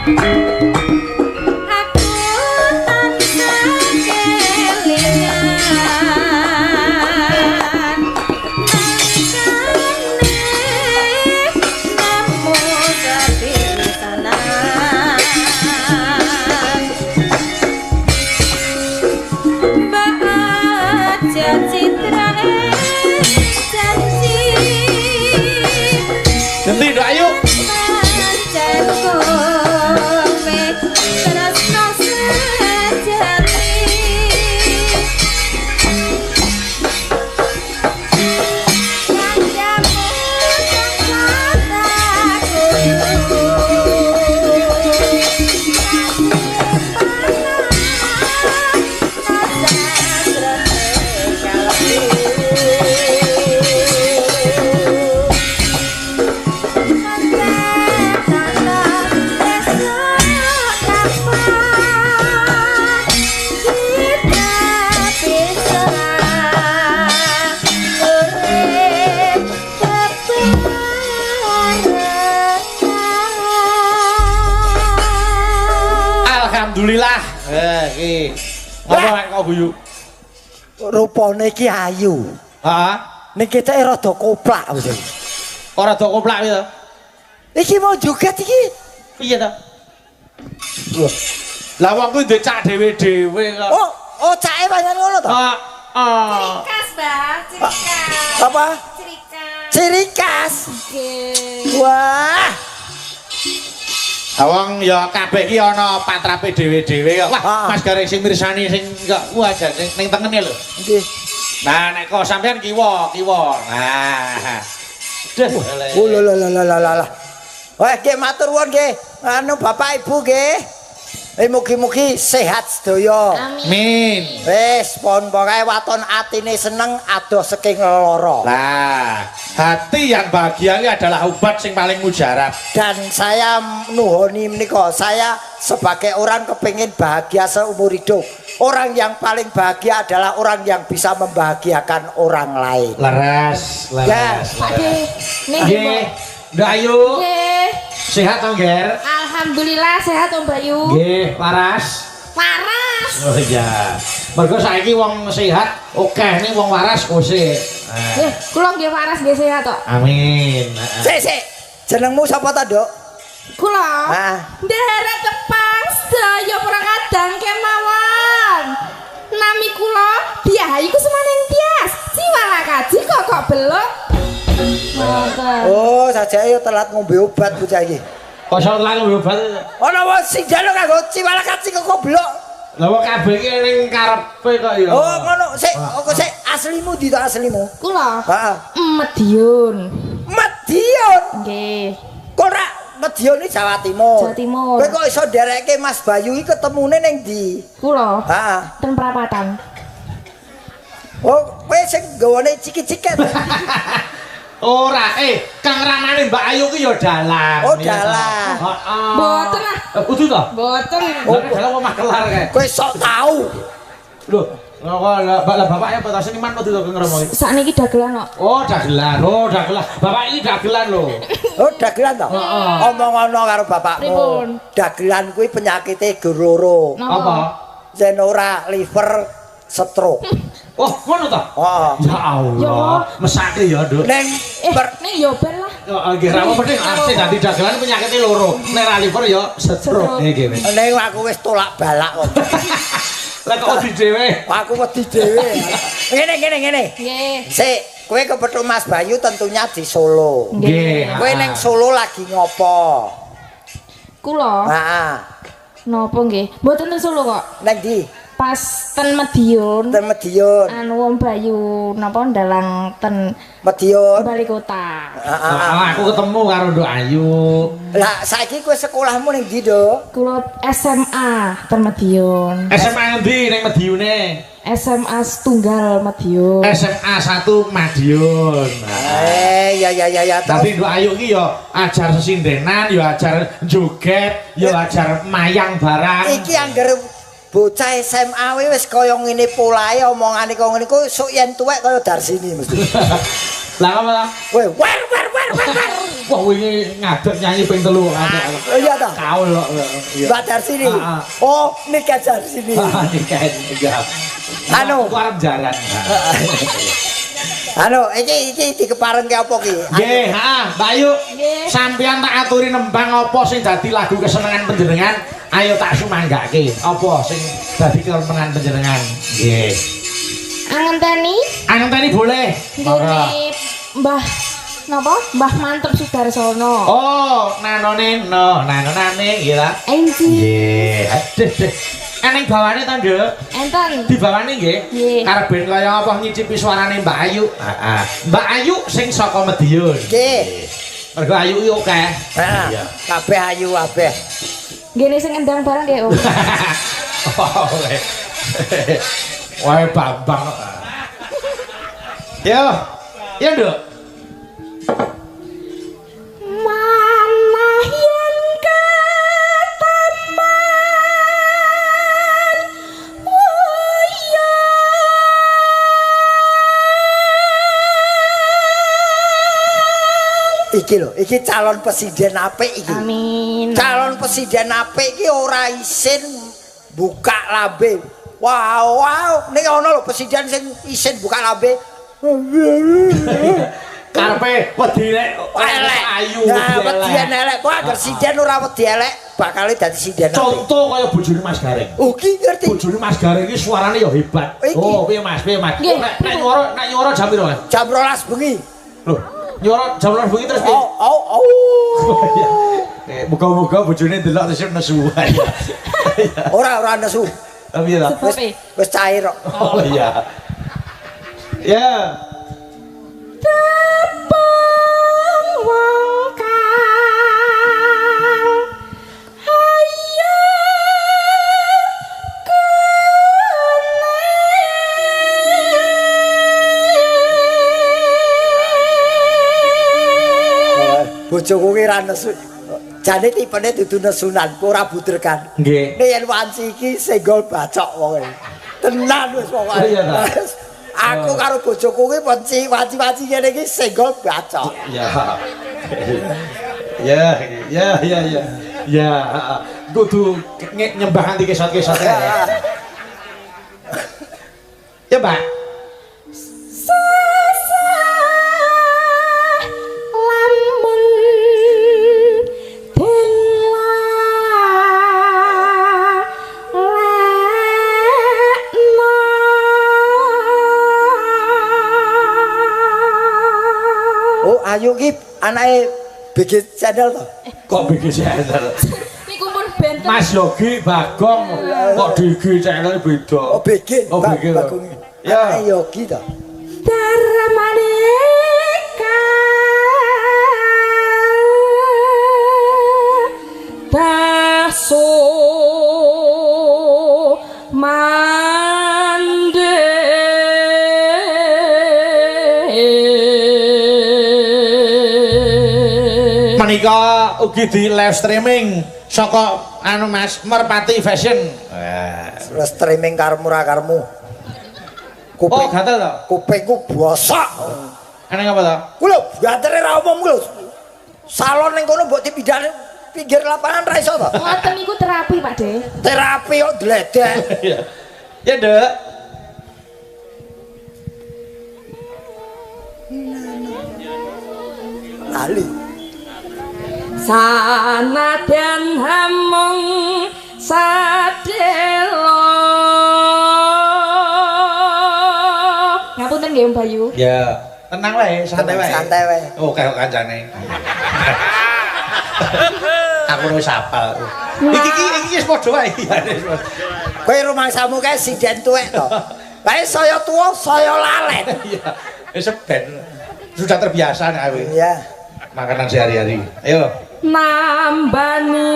Thank you. Alhamdulillah. Iki. Ngopo nek kok guyu? Rupane iki ayu. Heeh. Ning ketoke rada koplak wis. Ora rada koplak piye to? Iki mau joget iki. Piye to? Lah wong kuwi ndek cak dhewe-dhewe kok. Oh, oh cake pancen ngono to? Heeh. Ciri khas, Mbah, ciri khas. Apa? Ciri khas. Ciri khas. Nggih. Wah. Wong ya kabeh iki ana patrape dhewe-dhewe kok. Wah, Mas Gareng sing mirsani sing kok wah jan sing ning tengene lho. Nggih. Nah, nek kok sampean kiwa, kiwa. Nah. Duh. Oh lho lho lho lho lho. Wah, nggih matur nuwun nggih. Anu Bapak Ibu nggih. Mugi-mugi sehat sedaya. Amin. Wis pon pokoke waton atine seneng adoh saking lara. Lah, hati yang bahagia ini adalah obat sing paling mujarab. Dan saya nuhoni menika, saya sebagai orang kepingin bahagia seumur hidup. Orang yang paling bahagia adalah orang yang bisa membahagiakan orang lain. Leres, leres. Ya. Pak De, nggih. Nduk Ayu. Nggih. Sehat to, Nger? Alhamdulillah sehat Om Bayu. Nggih, waras. Waras. Oh iya. Mergo saiki wong sehat akeh ning wong waras kosek. Nggih, kula nggih waras nggih sehat tok. Amin. Sik, sik. Jenengmu sapa ta, Nduk? Kula. Heeh. Nderek tepang sedaya para kadang kemawon. Nami kula Diayu Kusumaning Tias. Siwala kaji kok belok. Oh, sajake yo telat ngombe obat bocah iki. Kok iso telat ngombe obat? Ana wong sing njaluk kanggo ciwala kaji kok blok. Lah wong kabeh iki ning karepe kok ya. Oh, ngono. Sik, kok sik aslimu ndi to aslimu? Kula. Heeh. Madiun. Madiun. Nggih. Kok ora Madiun iki Jawa Timur. Jawa Timur. Kowe kok iso nderekke Mas Bayu iki ketemune ning ndi? Kula. Heeh. Ten prapatan. Oh, kowe sing nggawane ciki-ciket. Ora, Kang Ramane Mbak Ayu ki ya dalang. Oh, dalang. Heeh. Mboten lah. Kudu to? Mboten. Oh, dalang omah kelar kae. Kowe sok tau. Lho, kok lah bapaknya batas seniman kudu to Kang Rama iki? Sakniki dagelan kok. Oh, dagelan. Oh, dagelan. Bapak iki dagelan lho. Oh, dagelan to? Heeh. Omong ana karo bapakmu. Pripun? Dagelan kuwi penyakite loro. Apa? Yen ora liver stroke. Oh, ngono to? Heeh. Ya Allah, mesake ya, Nduk. Ning ning ya ben lah. Heeh, nggih ra apa penting asih dadi dagelan penyakite loro. Nek ra liver ya stroke. Nggih, wis. Ning aku wis tolak balak kok. Lah kok wedi dhewe? Aku wedi dhewe. Ngene ngene ngene. Nggih. Sik, kowe kepethuk Mas Bayu tentunya di Solo. Nggih. Kowe ning Solo lagi ngopo? Kula. Heeh. Napa nggih? Mboten ten Solo kok. Nang ndi? Pas ten Madiun. Ten Madiun. Anu Om Bayu napa ndalang ten Madiun. Balai Kota. Heeh. Aku ketemu karo Nduk Ayu. Lah saiki kowe sekolahmu ning ndi, Nduk? Kula SMA ten Madiun. SMA ngendi ning Madiune? SMA Setunggal Madiun. SMA 1 Madiun. Ya ya ya ya. Tapi Nduk Ayu ki ya ajar sesindenan, ya ajar joget, ya ajar mayang barang. Iki angger bocah SMA wis kaya ngene polahe omongane kaya ngene ku sok yen tuwek kaya Darsini mesti. Lah apa ta? Weh, wer wer wer wer. Wah wingi ngadeg nyanyi ping 3 ngadeg. Oh iya ta? Kaul kok. Mbak Darsini. Oh, nikah Darsini. Nikah iya. Anu, aku arep jaran. Anu, iki dikeparengke apa ki? Nggih, heeh, Mbak Ayu. Sampeyan tak aturi nembang apa sing dadi lagu kesenengan panjenengan? Ayo tak sumanggake. Apa sing dadi kesenengan panjenengan? Nggih. Angenteni? Angenteni boleh. Nggih, Mbah napa? Mbah Mantep Sudarsono. Oh, nanone no, nanonane nggih ta? Nggih. Aduh, aduh. Eneng bawane ta, Nduk? Enten. Dibawane nggih. Karep ben kaya apa nyicipi suarane Mbak Ayu. Heeh. Mbak Ayu sing saka Madiun. Nggih. Mergo ayu iki akeh. Heeh. Kabeh ayu kabeh. Nggih sing endang bareng nggih, Om. Wah, Bambang. Yo. Yo, Nduk. Manah yen ketaman wuyung. Iki lho, iki calon presiden apik iki. Amin. Calon presiden apik iki ora isin buka lambe. Wow, wow, ning ana lho presiden sing isin buka lambe. Karepe wedi nek elek ayu. Nah, wedi elek. Kok anggere sinden ora wedi elek, bakale dadi sinden. Contoh kaya bojone Mas Gareng. Oh, ki ngerti. Bojone Mas Gareng iki suarane ya hebat. Oh, piye Mas? Piye Mas? Nek nyuara, nek nyuara jam piro, Mas? Jam 12 bengi. Loh, nyuara jam 12 bengi terus piye? Oh, oh, oh. Muga-muga bojone ndelok terus nesu. Ora, ora nesu. Piye ta? Wis cair kok. Oh iya. Ya. Tepung wong kang ayo kene. Bojoku ki ra nesu. Jane tipene dudu nesunan, ora budregan. Nggih. Nek yen wanci iki senggol bacok wonge. Tenan wis pokoke. Iya ta. Aku karo bojoku ki wanci wanci-wanci ngene iki senggol bacok. Ya. Ya, ya, ya, ya. Ya, kudu nyembah nganti kesot-kesot. Ya, Pak. Ayu ki anake BG Channel to. Kok BG Channel? Niku pun benten. Mas Yogi Bagong kok DG Channel beda. Oh BG. Oh BG. Bagong. Ya. Anake Yogi to. Darmaneka baso mande. Menika ugi di live streaming saka anu Mas Merpati Fashion. Wes streaming karmu ra karmu. Kuping oh, gatel to. Kupingku bosok. Eneng apa to? Ku lho gatere ra umum ku lho. Salon ning kono mbok dipindhahne pinggir lapangan ra iso to. Ngoten niku terapi, Pak De. Terapi kok dledek. Ya, Nduk. Lali. Sanadyan hamung sadelo. Ngapunten nggih Om Bayu. Ya, tenang wae, santai wae. Santai wae. Oh, kaya kancane. Aku wis hafal. Iki iki iki wis padha wae. Kowe rumangsamu kae sinden tuwek to. Wae saya tuwa, saya lalen. Iya. Wis ben. Sudah terbiasa nek aku. Iya. Makanan sehari-hari. Ayo. Nambani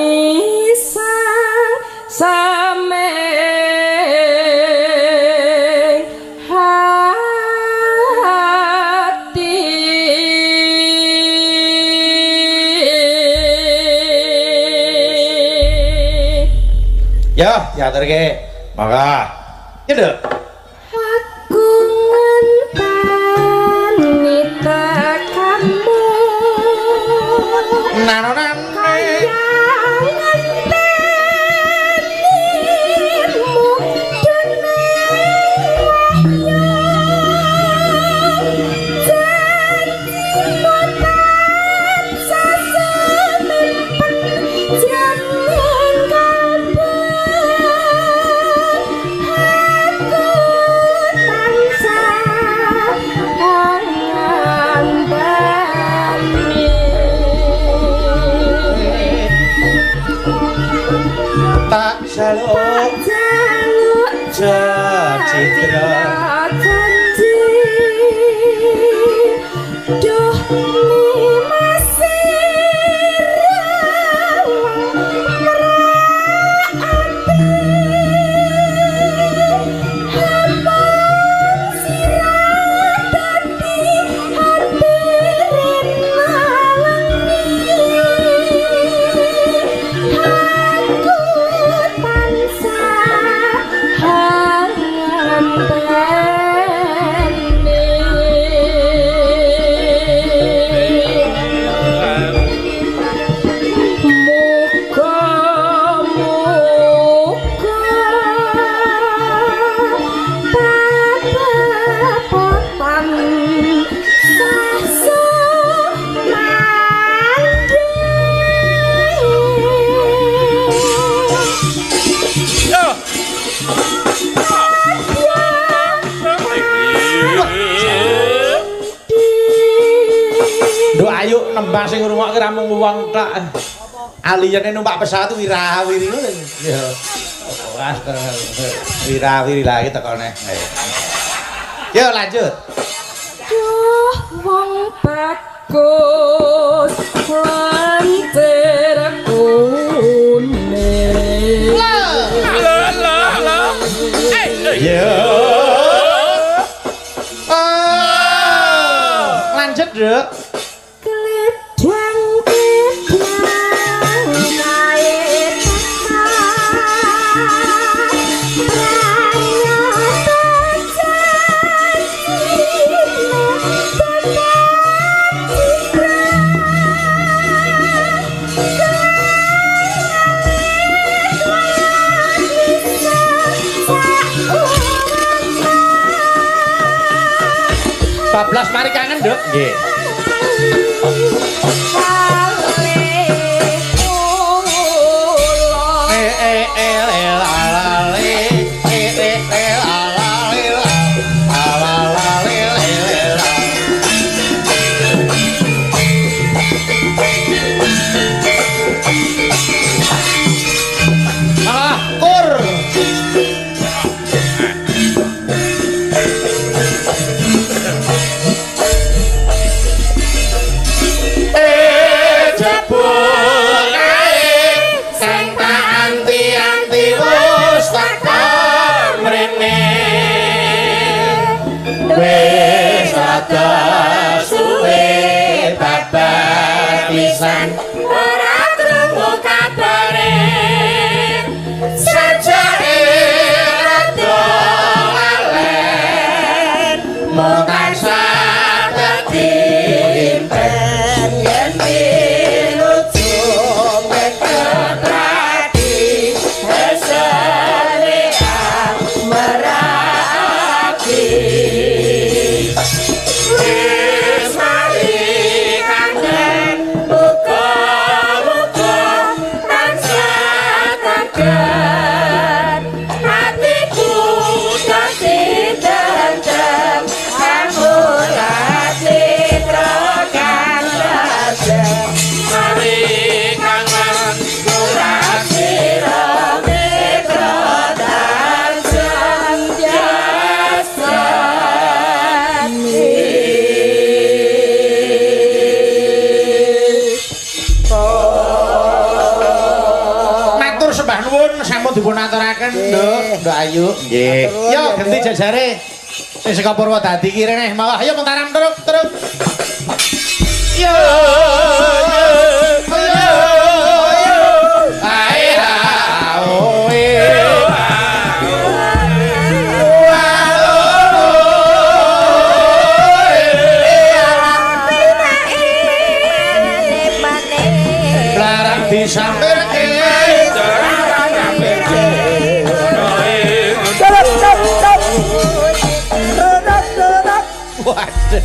sang sameng hati. Ya, diaturke. Mangga. Ya, Nduk. Aku ngenteni tekamu. Tak jaluk citra janji duh tansah ngenteni. Nduk ayu nembang sing ngrungokke ra mung wong tok. Aliyene numpak pesawat wirawiri ngono. Ya. Wirawiri lagi tekone. Yo lanjut. Duh wong bagus lantir kuning. La la la. Yo. Lanjut, Nduk. Bablas mari kangen, Nduk. Nggih. Ora krungu kabare sajake rada lalen mung tansah dadi impen yen pinuju metrati esene meraki wis mari kangen muga-muga tansah taken atiku dadi tentrem amulate trokan lajeng mari kangen kurasira mitra tansah jasani. Matur sembah nuwun sampun dipun aturaken, Nduk. Nduk Ayu. Nggih. Yo genti jajare. Sing saka Purwodadi ki rene mawah. Ayo Mataram terus terus. Yo. Yo. Ae ha oe. Larang disampirke. Waduh.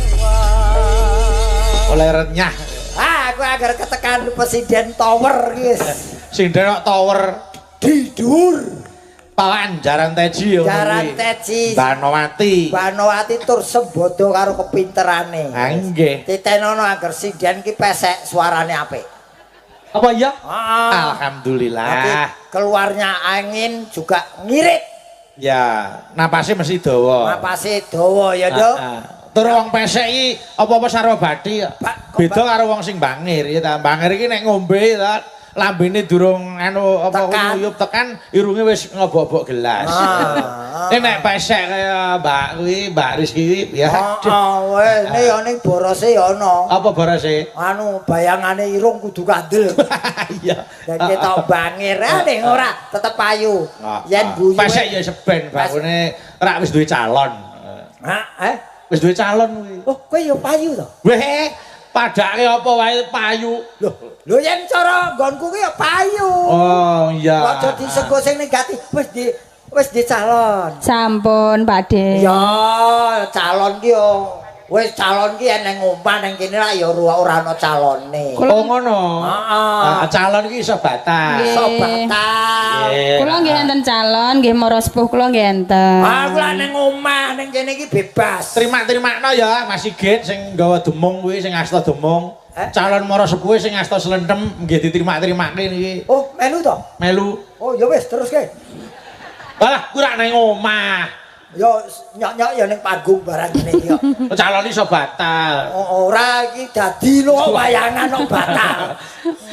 Oleh renyah. Ah, aku agar ketekan Presiden Tower guys. Sing denok tower di dhuwur. Pawan Jaran Teji ya. Jaran Teji. Banowati. Banowati tur sembodo karo kepinterane. Ha nggih. Titenono angger sinden ki pesek suarane apik. Apa iya? Heeh. Alhamdulillah. Tapi keluarnya angin juga ngirit. Ya, napase mesti dawa. Napase dawa ya, Nduk. Tur wong pesek iki apa-apa sarwa bathi kok. Beda karo wong sing bangir ya ta. Bangir iki nek ngombe ta lambene durung anu apa nguyup tekan irunge wis ngobok-obok gelas. Nek nek pesek kaya Mbak kuwi, Mbak Rizky kuwi ya. Heeh, wis ne ya ning borose ya ana. Apa borose? Anu bayangane irung kudu kandel. Iya. Dan ketok bangir ning ora tetep payu. Yen guyu pesek ya seben bangune rak wis duwe calon. Hah? Wis duwe calon kuwi. Oh, kowe ya payu to? Weh, padake apa wae payu. Lho, lho yen cara nggonku kuwi ya payu. Oh, iya. Aja disego sing negatif, wis di calon. Sampun, Pak De. Ya, calon ki yo Wis calon ki nang omah nang kene lah ya ora ana calone. Oh ngono. Heeh. Calon ki iso batal. Iso batal. Kula nggih enten calon, nggih mara sepuh kula nggih enten. Ah kula nang omah nang kene iki bebas. Terima-terimakno ya Mas Sigit sing nggawa demung kuwi sing asta demung. Calon mara sepuhe sing asta slentem nggih diterima-terimake niki. Oh, melu to? Melu. Oh ya wis teruske. Alah, kuwi rak nang omah. Ya nyok-nyok ya ning panggung barang ngene iki kok. Calon iso batal. Ora iki dadi lho wayangan kok batal.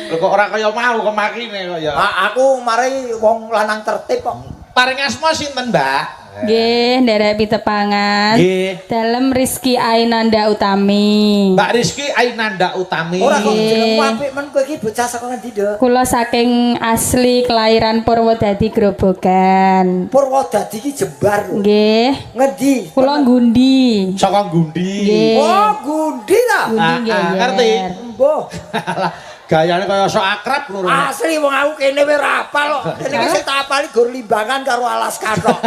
Lho kok ora kaya mau kemakine kok ya. Aku mari wong lanang tertib kok. Paring asma sinten, Mbak? Nggih, nderek pitepangan. Nggih. Dalem Rizky Ainanda Utami. Mbak Rizky Ainanda Utami. Ora kok jenengmu apik men kowe iki bocah saka ngendi, Nduk? Kula saking asli kelahiran Purwodadi Grobogan. Purwodadi iki Jembar lho. Nggih. Ngendi? Kula Gundi. Saka Gundi. Oh, Gundi ta? Gundi nggih. Ngerti. Mbuh. Gayane kaya sok akrab lho. Asli wong aku kene wis ora apal kok. Kene iki sing tak apali gur Limbangan karo Alaska tok.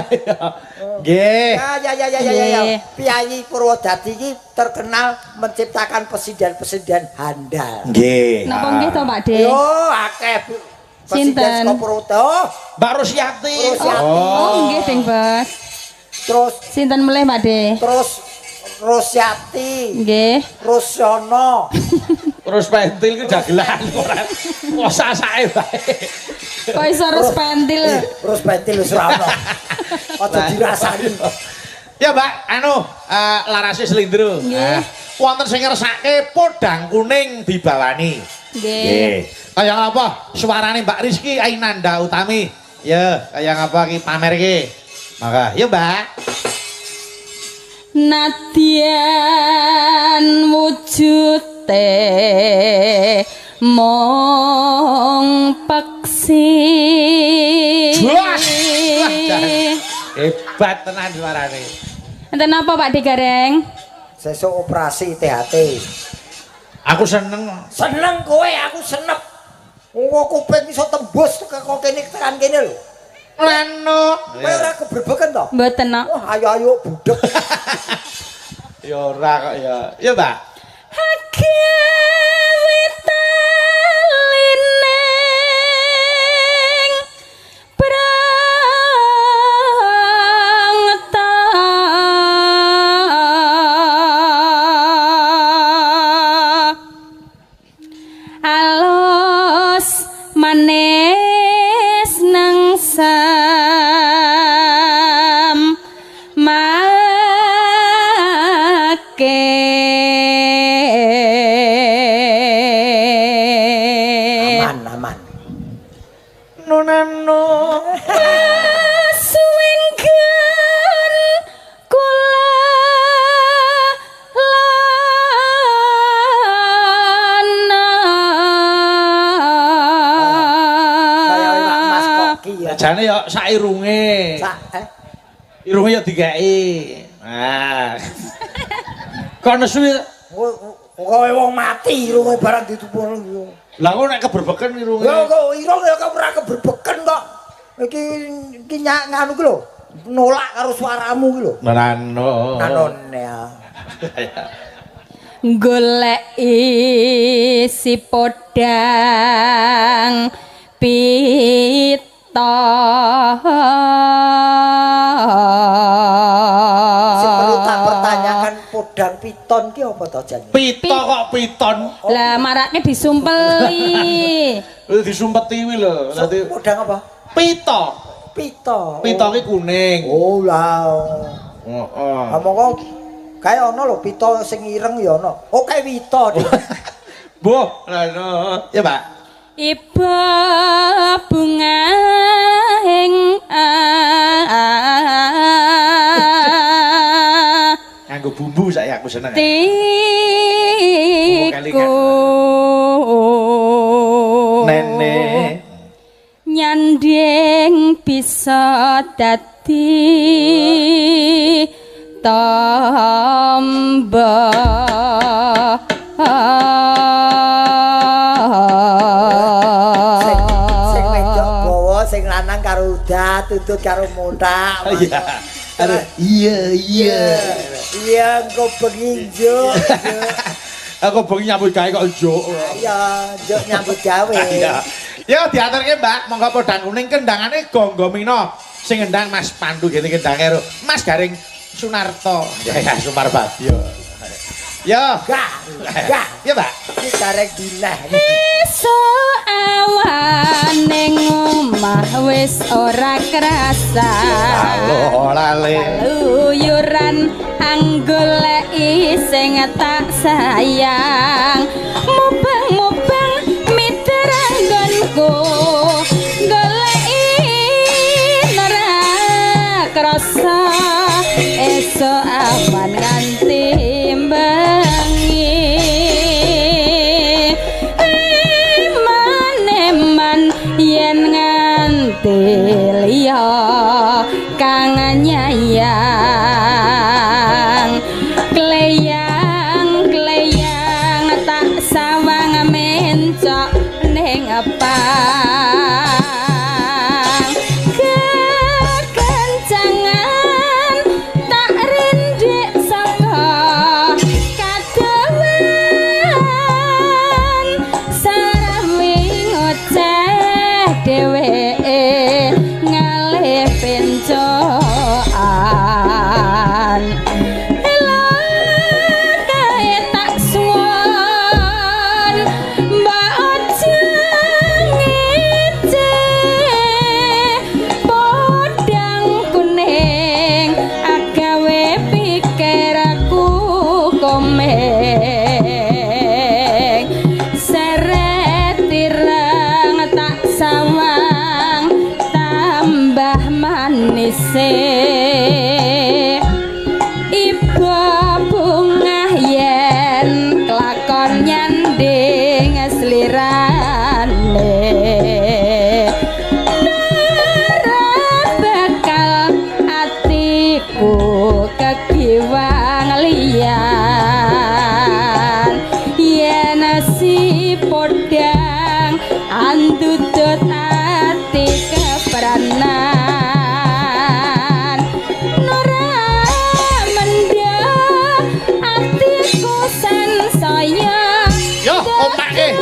Nggih. Ya. Piyayi Purwodadi iki terkenal menciptakan presiden-presiden handal. Nggih. Napa nggih to, Pak De? Yo akeh presiden saka Purwodadi. Mbak Rusyati. Oh, nggih, Ding Bos. Terus sinten melih, Pak De? Terus Rusyati. Nggih. Rusyono. Terus pentil ki dagelan ora. Kok sasake bae. Kok iso terus pentil? Terus pentil wis ora ono. Aja dirasani. Ya, Mbak, anu larase slindro. Nggih. Wonten sing ngersake podang kuning dibawani. Nggih. Kaya apa suarane Mbak Rizky Ainanda Utami? Ya, kaya ngapa ki pamer ki. Maka, ya Mbak. Nadyan wujud mong peksi. Wah, hebat tenan suarane. Enten apa Pak Digareng? Sesuk operasi THT. Aku seneng. Seneng kowe, aku senep. Wong kuping iso tembus teko kene tekan kene lho. Leno. Kowe ora kebrebeken to? Mboten kok. Wah, ayo-ayo budek. Ya ora kok ya. Ya, Mbak. Witalining prangta alus manis nengsam make. Aman. Nonano suwengken kula lana. Kaya Mas Koki ya. Jane ya sak irunge. Sak irunge ya dikeki. Nah. Kok nesu kowe wong mati irunge barang ditupul. Lah kok nek keberbeken irunge. Lah kok irung ya kok ora keberbeken kok. Iki iki nganu ki lho. Nolak karo suaramu ki lho. Nano. Nanone ya. Goleki si podang pita. Sing perlu tak pertanyakan podang piton ki apa to jan? Pita kok piton. Lah marake disumpeli. Lho disumpeti kuwi lho. Dadi podang apa? Pita. Pita. Pita ki kuning. Oh lah. Heeh. Ha monggo kae ana lho pita sing ireng ya ana. Oh kae wita. Mbuh, lho. Ya, Pak. Iba bunga ing nganggo bumbu saya aku seneng. Tiku Nenek nyanding bisa dadi tamba. Sing wedok bawa, sing lanang karo udat, tutut karo montak. Iya. Iya iya. Iya engko bengi njuk. Aku bengi nyambut gawe kok njuk. Iya, njuk nyambut gawe. Iya. Ya diaturke Mbak, monggo podang kuning kendangane Gonggo Mina. Sing ngendang Mas Pandu gene kendange karo Mas Gareng Sunarto. Ya ya Sumarbagyo. Ya. Gak. Gak. Ya, Mbak. Iki gareng dineh. Esuk awan ning omah wis ora krasa. Lho lale. Luyuran anggoleki sing tak sayang. Mubeng-mubeng miterang nggonku. Goleki ora krasa. Esuk awan nganti bengi. Eman-eman yen nganti liya kang nyayang. Kleyang-kleyang tak sawang mencok ning pang. Kekencangan tak rindik saka kadewan. Sarawi ngoceh dheweke ngalih pencokan. Elo kae tak suwon mbok aja ngece. Podang kuning agawe pikirku komeng. Seret ireng tak sawang tambah manise. Iba bungah yen kelakon nyanding slirane. Ora bakal atiku kegiwang liyan. Yen si podang andudut ati kepranan. Nora mendha atiku sansaya. Yo ompake.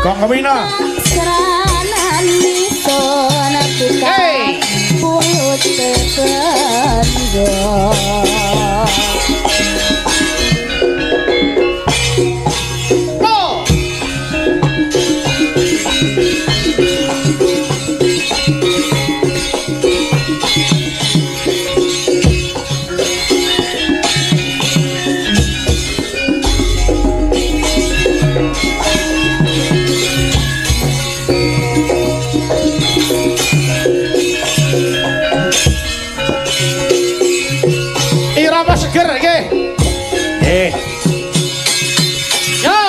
Gonggo Mina. Sranani sono Hey. puyute bendo. Lo. Irama seger nggih. Nggih. Yo.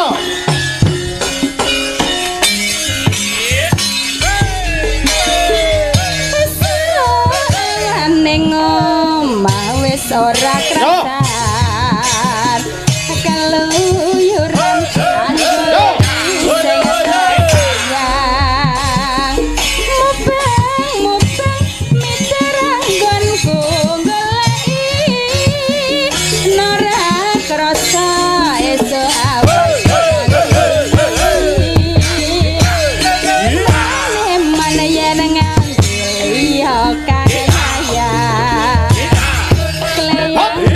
Ning omah wis ora krasan. Keluyuran Yo. sing sayang. Mubeng-mubeng miterang nggonku goleki. Ora krasa esuk awan. Eman yen nganti liya kang sayang. Kleyang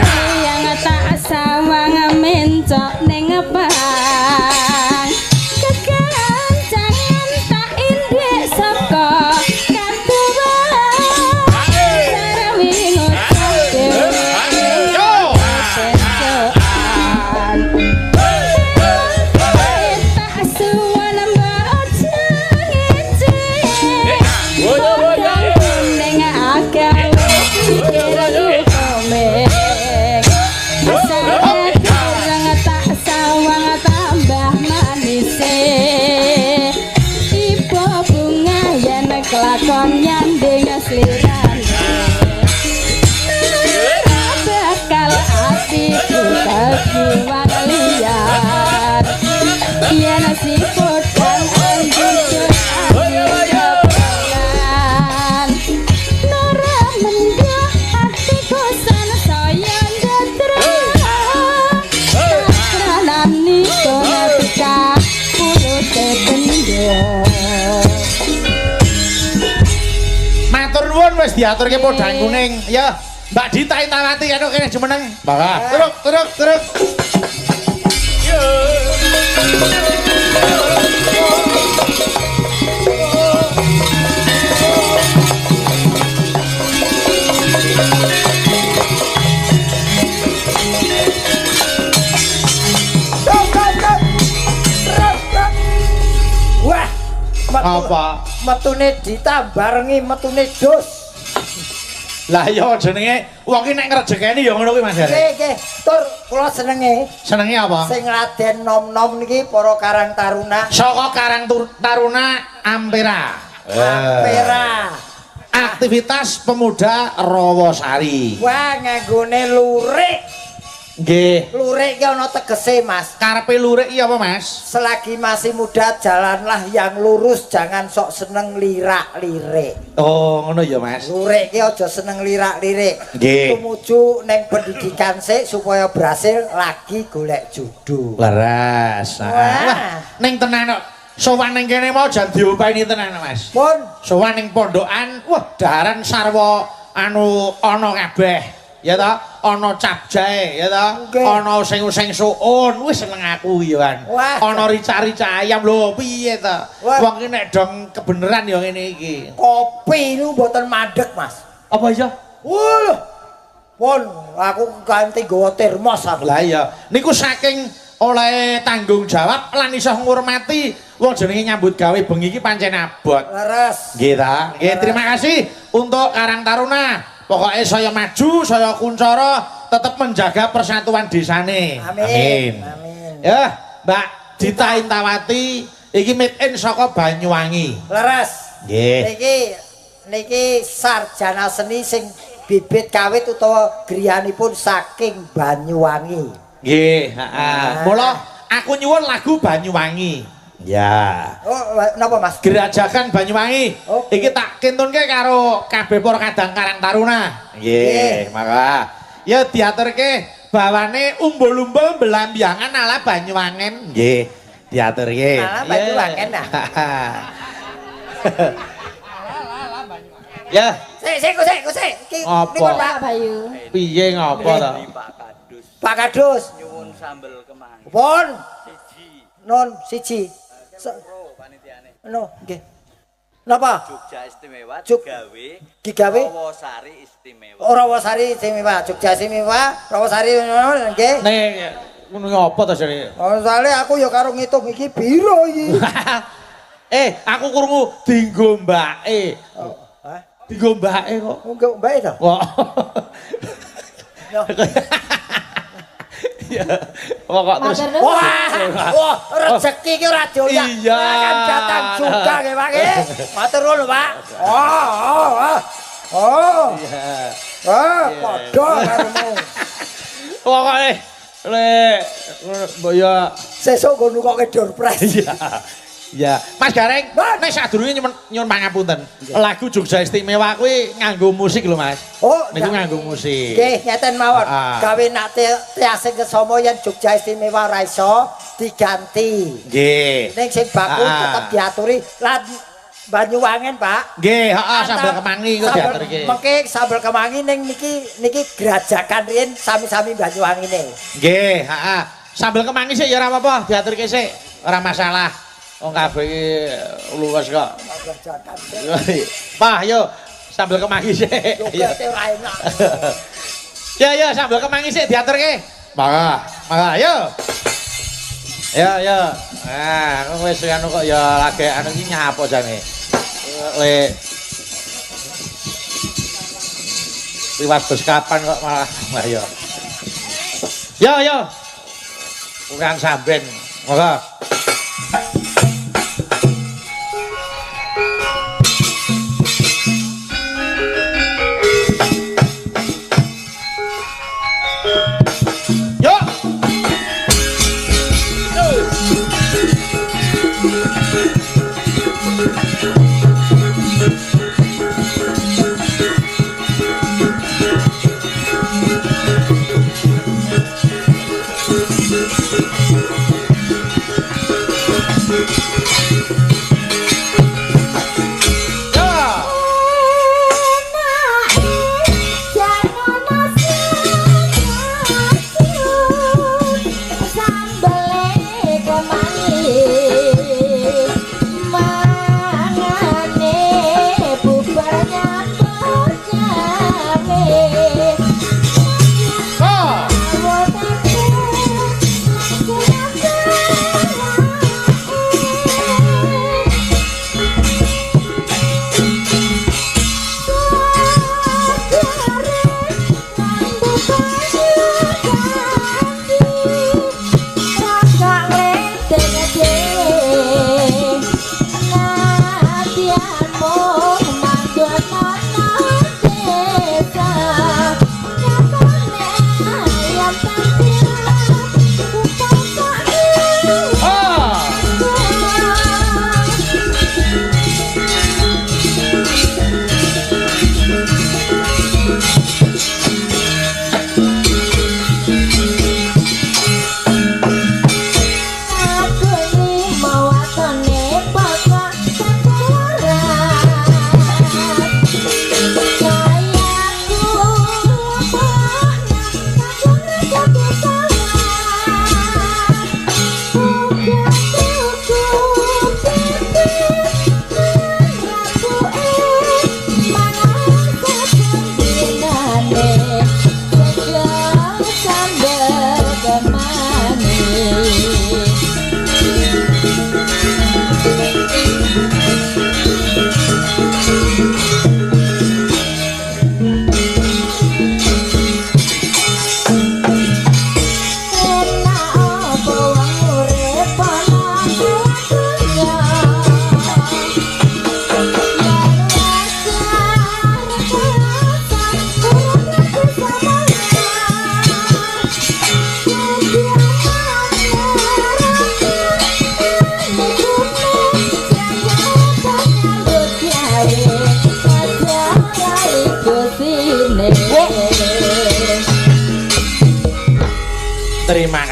Matur nuwun wis diaturke podang kuning. Ya, Mbak Dita Intawati karo kene jumeneng. Mangga. Teruk, teruk, teruk. Yo. Wah, Apa? Metune Dita barengi metune Dus. Lah iya jenenge wong ki nek ngrejekeni ya ngono kuwi Mas. Nggih, nggih. Tur kula senenge. Senenge apa? Sing laden nom-nom niki para Karang Taruna. Saka Karang Taruna Ampera. Ampera. Aktivitas pemuda Rawasari. Wah, nganggone lurik. Nggih. Lurik ki ana tegese, Mas. Karepe lurik iki apa, Mas? Selagi masih muda jalanlah yang lurus, jangan sok seneng lirak-lirik. Oh, ngono ya, Mas. Lurik ki aja seneng lirak-lirik. Nggih. Tumuju neng pendidikan sik supaya berhasil lagi golek jodoh. Leres. Wah, ning tenan kok. Sowan ning kene mau jan diopeni tenan, Mas. Pun sowan ning pondokan, wah daharan sarwa anu ana kabeh. Ya ta, ana capjae, ya ta, ana useng-useng suun, wis seneng aku ya kan. Ana rica-rica ayam lho, piye ta? Wong iki nek dong kebeneran ya ngene iki. Kopi niku mboten mandek, Mas. Apa ya? Wuh. Pun aku ganti nggawa termos aku. Lah iya, niku saking oleh tanggung jawab lan iso ngurmati wong jenenge nyambut gawe bengi iki pancen abot. Leres. Nggih ta? Nggih, terima kasih untuk Karang Taruna. Pokoknya saya maju, saya kuncara, tetap menjaga persatuan desane. Amin. Amin. Ya, Mbak Dita Intawati iki made in saka Banyuwangi. Leres. Nggih. Niki niki sarjana seni sing bibit kawit utawa griyanipun saking Banyuwangi. Nggih, heeh. Mula aku nyuwun lagu Banyuwangi. Ya. Oh, napa Mas? Gerajakan Banyuwangi. Okay. Iki tak kintunke karo kabeh para kadang Karang Taruna. Nggih, maka ya diaturke bawane umbul-umbul belambiangan ala Banyuwangen. Nggih, diaturke. Ala Banyuwangen nah. Ala Banyuwangen. Ya. Sik sik sik sik. Iki ngopo? Pak Bayu. Piye ngopo to? Pak Kadus. Pak Kadus nyuwun sambel kemangi. Pun. Siji. Non siji. Panitiane. No, nggih. Napa? Jogja Istimewa digawe digawe Rawasari Istimewa. Oh, Rawasari Istimewa, Jogja Istimewa, Rawasari nggih. Nek ngono apa to jare? Oh, soalé aku ya karo ngitung iki piro iki. Aku krungu dinggo mbake. Oh, hah? Dinggo mbake kok. Nggo mbake to? Kok. Ya, pokok terus. Wah, wah, rezeki iki ora dioyak. Iya. Akan datang juga nggih, Pak nggih. Matur nuwun, Pak. Oh, oh, oh. Oh. Iya. Ah, padha karomu. Pokoke le mbok ya sesuk nggo nukoke door prize. Iya. Ya, Mas Gareng, nek sadurunge nyuwun pangapunten. Lagu Jogja Istimewa kuwi nganggo musik lho, Mas. Oh, niku nganggo musik. Nggih, ngeten mawon. Gawe nak tiasing kesomo yen Jogja Istimewa ora iso diganti. Nggih. Ning sing baku tetep diaturi lan Banyuwangen, Pak. Nggih, heeh, sambel kemangi iku diaturke. Mengke sambel kemangi ning niki niki grajakan riyin sami-sami Banyuwangine. Nggih, heeh. Sambel kemangi sik ya ora apa-apa, diaturke sik, ora masalah. Wong kabeh iki luwes kok. Pak, yo sambel kemangi sik. Jogete ora enak. Ya ya sambel kemangi sik diaturke. Mangga, mangga yo. Ya ya. Nah, aku wis anu kok ya lagi anu iki nyapa jane. Le liwat bus kapan kok malah wah yo. Yo yo. Kurang samben. Monggo. Thank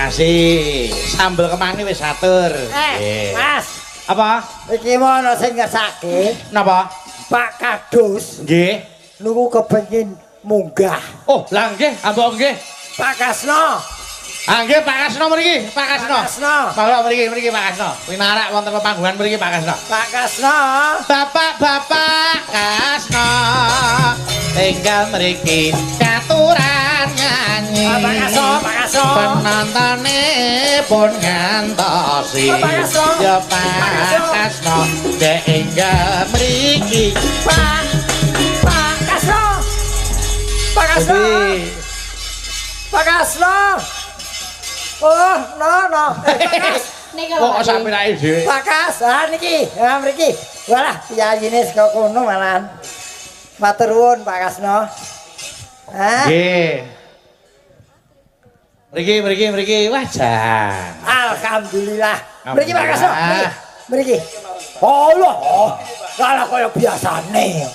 kasih. Sambel kemangi wis atur. Mas. Apa? Iki ana sing ngersake. Napa? Pak Kadus. Nggih. Niku kepengin munggah. Oh, lah nggih, ambok nggih. Pak Kasno. Ah nggih Pak Kasno mriki, Pak Kasno. Pak Kasno. Monggo mriki, mriki Pak Kasno. Pinarak wonten pepanggungan mriki Pak Kasno. Pak Kasno. Bapak-bapak Kasno tinggal mriki katuran nyanyi. Pak Kasno, Pak Kasno. Penontone pun ngantosi. Pak Kasno. Ya Pak Kasno dek enggal mriki. Pak Pak Kasno. Pak Kasno. Pak Kasno. Oh, no, no. Kok sampe naik dhewe. Pak Kas, ah niki, ah mriki. Walah, piyayine saka kono malahan. Matur nuwun Pak Kasno. Hah? Nggih. Mriki, mriki, mriki. Wah, jan. Alhamdulillah. Mriki Pak Kasno, mriki. Mriki. Allah, oh, salah kaya biasane.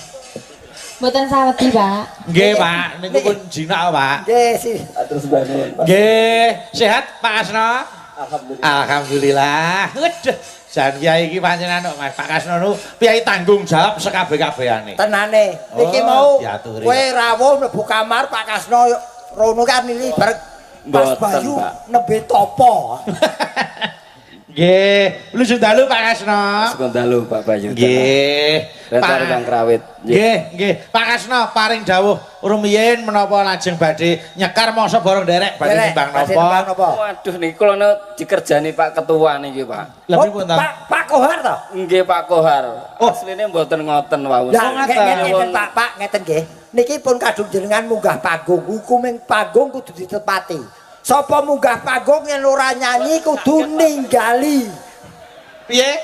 Mboten sawedi, Pak. Nggih, Pak. Niku pun jinak, Pak. Nggih, sih. Terus bangun. Nggih, sehat Pak Kasno? Alhamdulillah. Alhamdulillah. Waduh, jan kiai iki pancen anu Mas Pak Kasno nu piye tanggung jawab sekabeh-kabehane. Tenane, iki mau kowe rawuh mlebu kamar Pak Kasno rono kan nili bareng Mas Bayu nembe topo. Nggih, lucu dalu Pak Kasno. Sugeng dalu Pak Bayu. Nggih. Rentar Kang Krawit. Nggih, nggih. Pak Kasno paring dawuh rumiyin menapa lajeng badhe nyekar masa borong nderek badhe nimbang napa? Waduh niki kula dikerjani Pak Ketua niki, Pak. Lha pripun ta? Pak Kohar to? Nggih, Pak Kohar. Asline mboten ngoten wau. Lah ngeten Pak, Pak ngeten nggih. Niki pun kadung jenengan munggah panggung, hukuming panggung kudu ditepati. Sapa munggah panggung yen ora nyanyi kudu ninggali. Piye?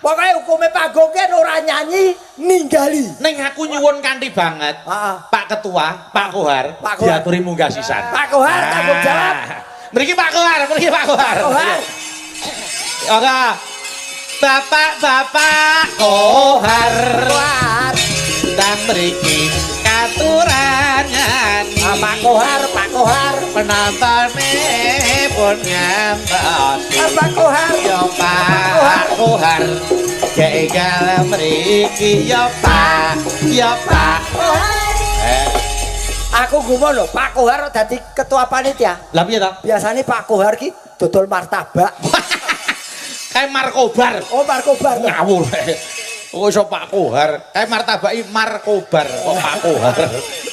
Pokoke hukume panggung yen ora nyanyi ninggali. Ning aku nyuwun kanthi banget. Heeh. Pak Ketua, Pak Kohar, diaturi munggah sisan. Pak Kohar tanggung jawab. Mriki Pak Kohar, mriki Pak Kohar. Pak Kohar. Ora. Bapak-bapak Kohar. Kohar. Ndang mriki katuran nyanyi. Pak Kohar, Pak Kohar. Penantane pun ngantosi. Pak Kohar, ya Pak Kohar. Gagal mriki ya Pak, ya Pak Kohar. Aku gumun lho, Pak Kohar dadi ketua panitia. Lah piye ta? Biasane Pak Kohar ki dodol martabak. Kayak markobar. Oh, markobar. Ngawur. Kok iso Pak Kohar? Kayak martabaki markobar kok Pak Kohar.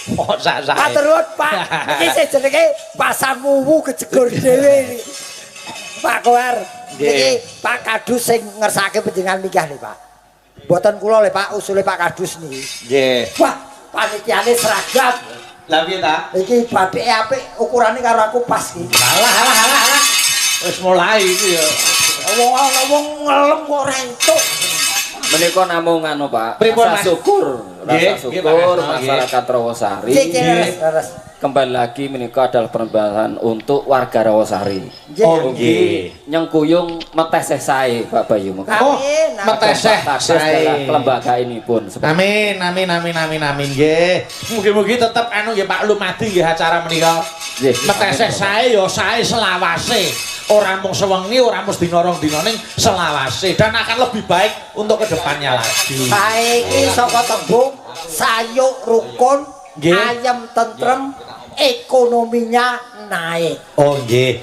Kok sak-sak. Matur nuwun, Pak. Iki sing jenenge pasang wuwu kejegur dhewe. Pak Kohar, niki Pak Kadus sing ngersake panjenengan minggah nih, Pak. Mboten kula lho, Pak, usule Pak Kadus niki. Nggih. Wah, panitiane seragam. Lah piye ta? Iki batike apik, ukurane karo aku pas iki. Alah alah alah alah. Wis mulai iki ya. Wong ana wong ngelem kok ora entuk. Menika namung anu Pak, rasa syukur, rasa syukur masyarakat Rowosari. Kembali lagi menika adalah persembahan untuk warga Rowosari. Oh nggih. Nyengkuyung meteseh sae Pak Bayu. Oh, meteseh sae lembaga ini pun. Amin amin amin amin amin nggih. Mugi-mugi tetep anu nggih Pak lumadi nggih acara menika. Meteseh sae ya sae selawase. Ora mung sewengi, ora mung dina rong dina ning selawase dan akan lebih baik untuk kedepannya lagi. Saiki saka tembung sayuk rukun, ayem tentrem, ekonominya naik. Oh nggih.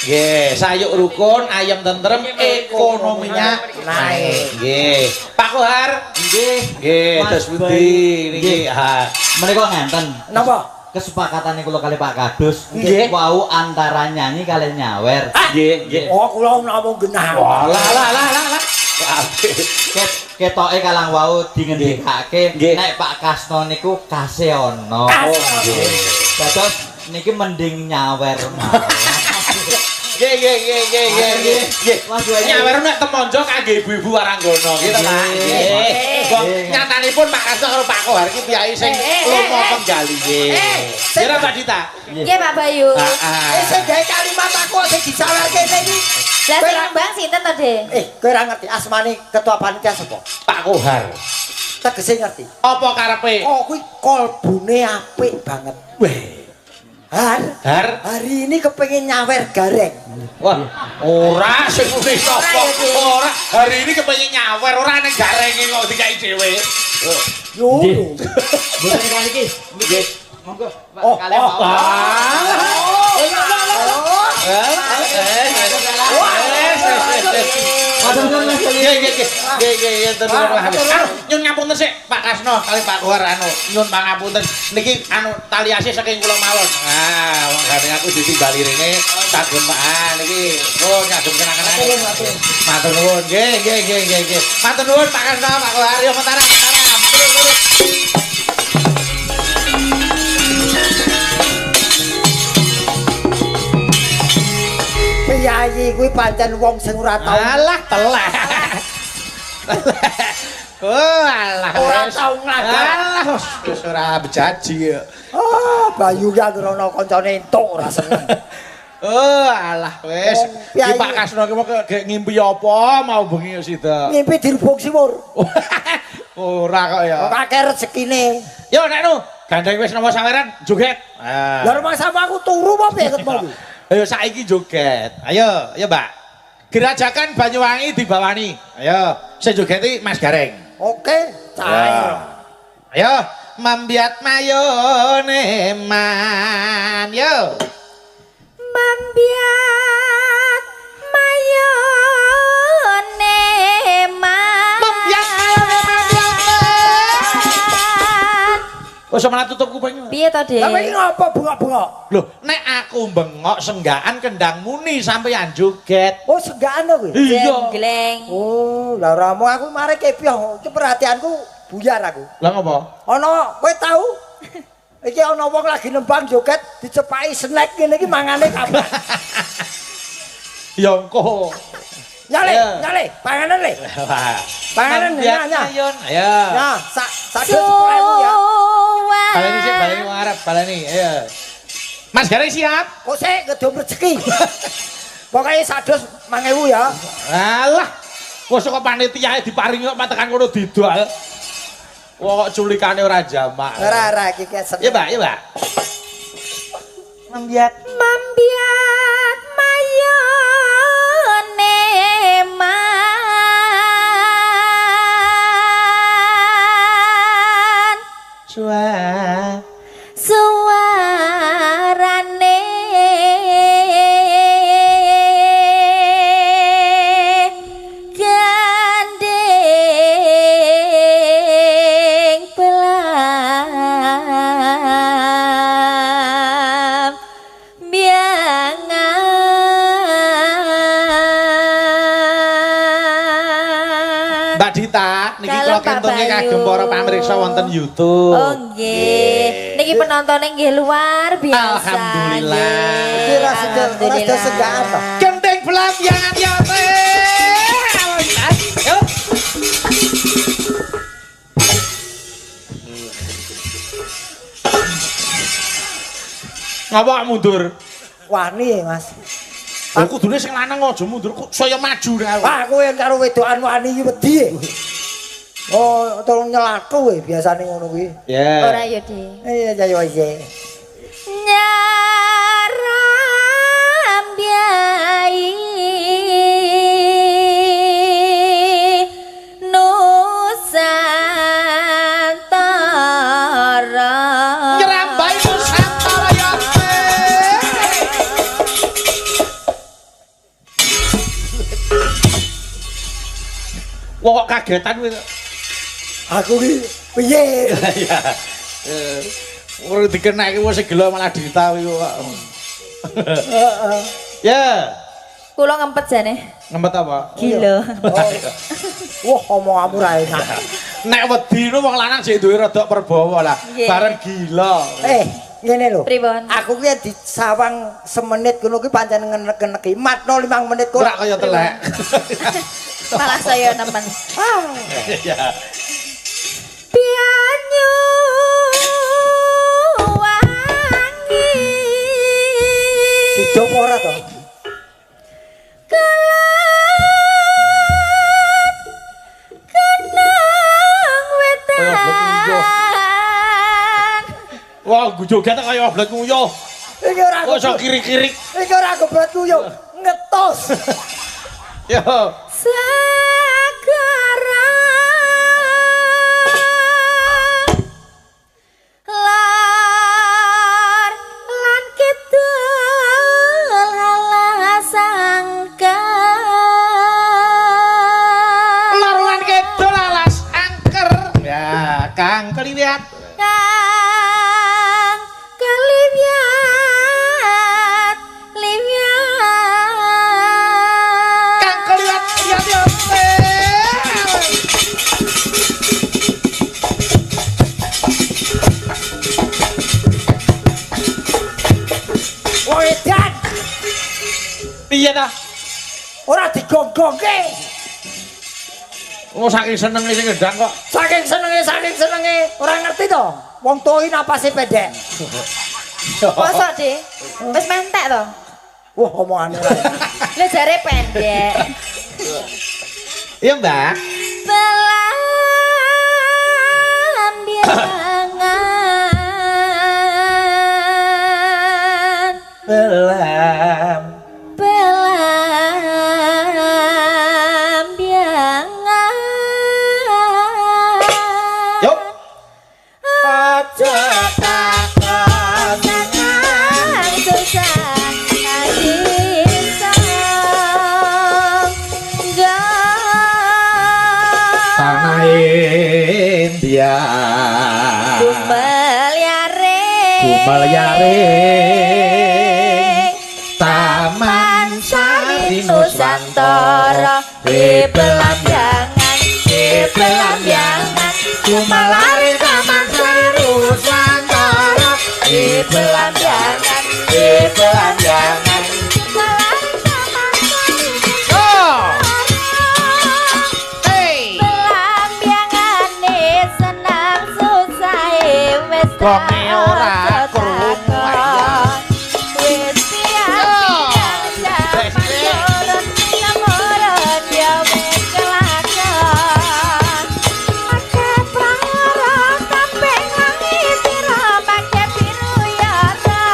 Nggih, sayuk rukun, ayem tentrem, ekonominya naik. Nggih. Pak Kohar, nggih. Nggih, terus pundi niki? Ha. Menika ngenten. Napa? Kesepakatane kula kali Pak Kadus nggih wau antara nyanyi kali nyawer. Nggih, nggih. Oh, kula namung genah. Walah lah lah lah. Ketoke kalang wau dingendikake nek Pak Kasno niku kase ana. Oh, nggih. Dados niki mending nyawer mawon. Nggih, nggih, nggih, nggih, nggih. Nyawer nek temonjo kangge ibu-ibu waranggana gitu Pak. Nggih. Wong nyatanipun Pak Kasno karo Pak Kohar iki piyai sing lomo penggalihe. Nggih Pak Dita. Nggih Pak Bayu. Heeh. Sing gawe kalimat aku sing disawer kene iki. Lah sing nembang sinten to, Dik? Kowe ora ngerti asmane ketua panitia sapa? Pak Kohar. Tegese ngerti. Apa karepe? Oh kuwi kolbune apik banget. Weh. Har hari ini kepengin nyawer gareng. Wah, ora sing muni sapa? Ora, hari ini kepengin nyawer ora ning garenge kok dikai dhewe. Yo. Mboten kali iki. Nggih. Monggo, Pak kalian mawon. Nyun ngapunten sik Pak Kasno kali Pak Kohar anu nyun pangapunten niki anu tali asih saking kula mawon. Ah, wong gandeng aku ditimbali rene kagem ah niki oh kagem kenang-kenangan. Matur nuwun. Nggih, nggih, nggih, nggih. Matur nuwun Pak Kasno, Pak Kohar yo mataram, mataram. Terus. Piyayi kuwi pancen wong sing ora tau. Alah telek. Oh alah ora tau nglagak. Alah wis ora bejaji. Oh, Bayu ki anggere ana kancane entuk ora seneng. Oh alah wis. Iki Pak Kasno ki mau gek ngimpi apa mau bengi sida. Ngimpi dirubung siwur. Ora kok ya. Kok akeh rezekine. Yo nek nu, gandeng wis nama saweran joget. Lah rumah sama aku turu apa piye ketemu. Ayo saiki joget. Ayo, ayo Mbak. Gerajakan Banyuwangi dibawani. Ayo, sing joget iki Mas Gareng. Oke, cair. Ayo, mambiat mayone man. Yo. Mambiat mayone man. Mambiat mayone man. Oh, malah tutup kuping. Piye to, Dik? Lah iki ngopo bengok-bengok? Loh, nek aku bengok senggaan kendang muni sampeyan joget. Oh, senggaan to kuwi? Iya. Jenggleng. Oh, lah ora mau aku mare kepiah. Iki perhatianku buyar aku. Lah ngopo? Ana, kowe tau? Iki ana wong lagi nembang joget dicepaki snack ngene iki mangane kabeh. Ya engko. Nyale, nyale, panganan le. Panganan ya, ya. Ayo. Ya, sak sak 10.000 ya. Baleni sik, baleni wong Arab, baleni. Ayo. Mas Gareng siap? Kok sik ngedom rezeki. Pokoke 100.000 ya. Alah. Kok kok panitiae diparingi kok tekan kono didol. Wong kok culikane ora jamak. Ora ora iki seneng. Ya, Mbak, ya, Mbak. Mambiat. Mambiat mayone man. Suarane gandeng pelam biangan. Mbak Dita, niki kula kentunge kagem para pamirsa wonten YouTube. Oh nggih. Niki penontone nggih luar biasa. Alhamdulillah. Iki ora sida senggaan to. Gendeng belambiangan ya teh. Yo. Ngapa mundur? Wani, Mas. Lha kudune sing lanang aja mundur, kok saya maju nek aku. Wah, kowe karo wedokan wani iki wedi. Oh, tolong nyelatu kowe biasane ngono kuwi. Yeah. Ora ya, Dik. Iya, iya, iya. Nyaram biai Nusantara. Nyerambai Nusantara ya. Wah, kok kagetan kuwi. Aku ki piye? Iya. Ora dikenekke wis gelo malah Dita kuwi kok. Heeh. Ya. Kula ngempet jane. Ngempet apa? Gila. Wah, omonganmu ra enak. Nek wedi nu wong lanang sik duwe rada perbawa lah. Bareng gila. Ngene lho. Pripun? Aku ki disawang semenit ngono kuwi pancen ngenek-ngeneki. Matno 5 menit kok ora kaya telek. Malah saya nemen. Iya. Banyu wangi. Sido apa ora to? Kelat kenang wetan. Wah, joget kaya oblet nguyuh. Iki ora Kok iso kiri-kiri? Iki ora goblok yo ngetos. Yo. Segara lor lan kidul alas angker. Lor lan kidul alas angker. Ya, Kang keliwat. Kang keliwat liwat. Kang keliwat liwat yo. Wong edan Piye ta? ora digonggongke. Wong saking senenge sing ngendang kok. Saking senenge ora ngerti to. Wong tuwa iki napase pendek. Mosok, Dik? Wis mentek to? Wah, omongane ora. Lah jare pendek. Iya, Mbak. Belambiangan. Belam. Belambiangan. Yuk. Aja takon senang susah Tanah India. Gumelyare. Gumelyare. Taman Sari Nusantara. Belambiangan, belambiangan. Gumelare Taman Sari Nusantara. Belambiangan, belambiangan. Gumelare Taman Sari Yo. Hey. Belambiangane senang susah wis Gonge ora krungu. Wis piang jaman turun temurun ya wis kelakon. Pake prara kambing langit sira pake biru ya ora.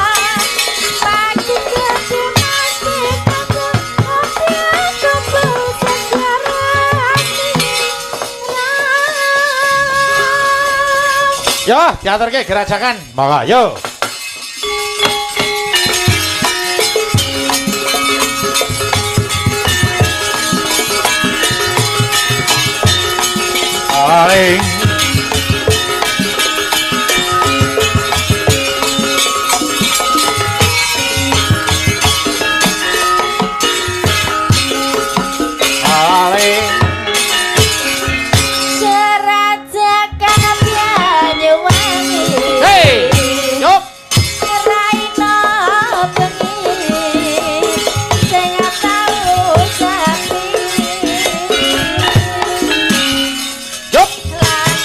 Pake gede mati kaku kopi kumpul sejarah. Yo, diaturke gerajakan. Monggo, yo. Aing. Aing. Gerajakan Banyuwangi. Hey, yuk. Raina bengi sing tau sapi. Yuk. Lan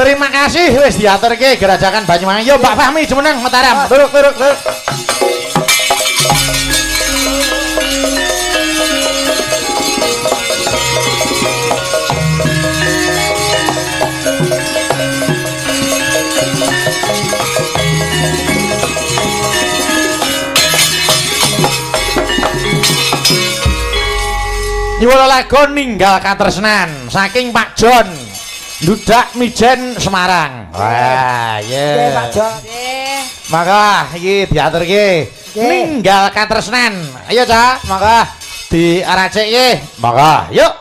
Terima kasih wis diaturke Gerajakan Banyuwangi. Yo Mbak Fahmi jumeneng Mataram. Turuk turuk turuk. Nyuwun lagu Ninggal Katresnan saking Pak Jon Dudak Mijen Semarang. Wah, Nggih, Pak Jon. Nggih. Maka iki diaturke Ninggal Katresnan. Ayo, Cak, maka diaracike. Maka, yuk.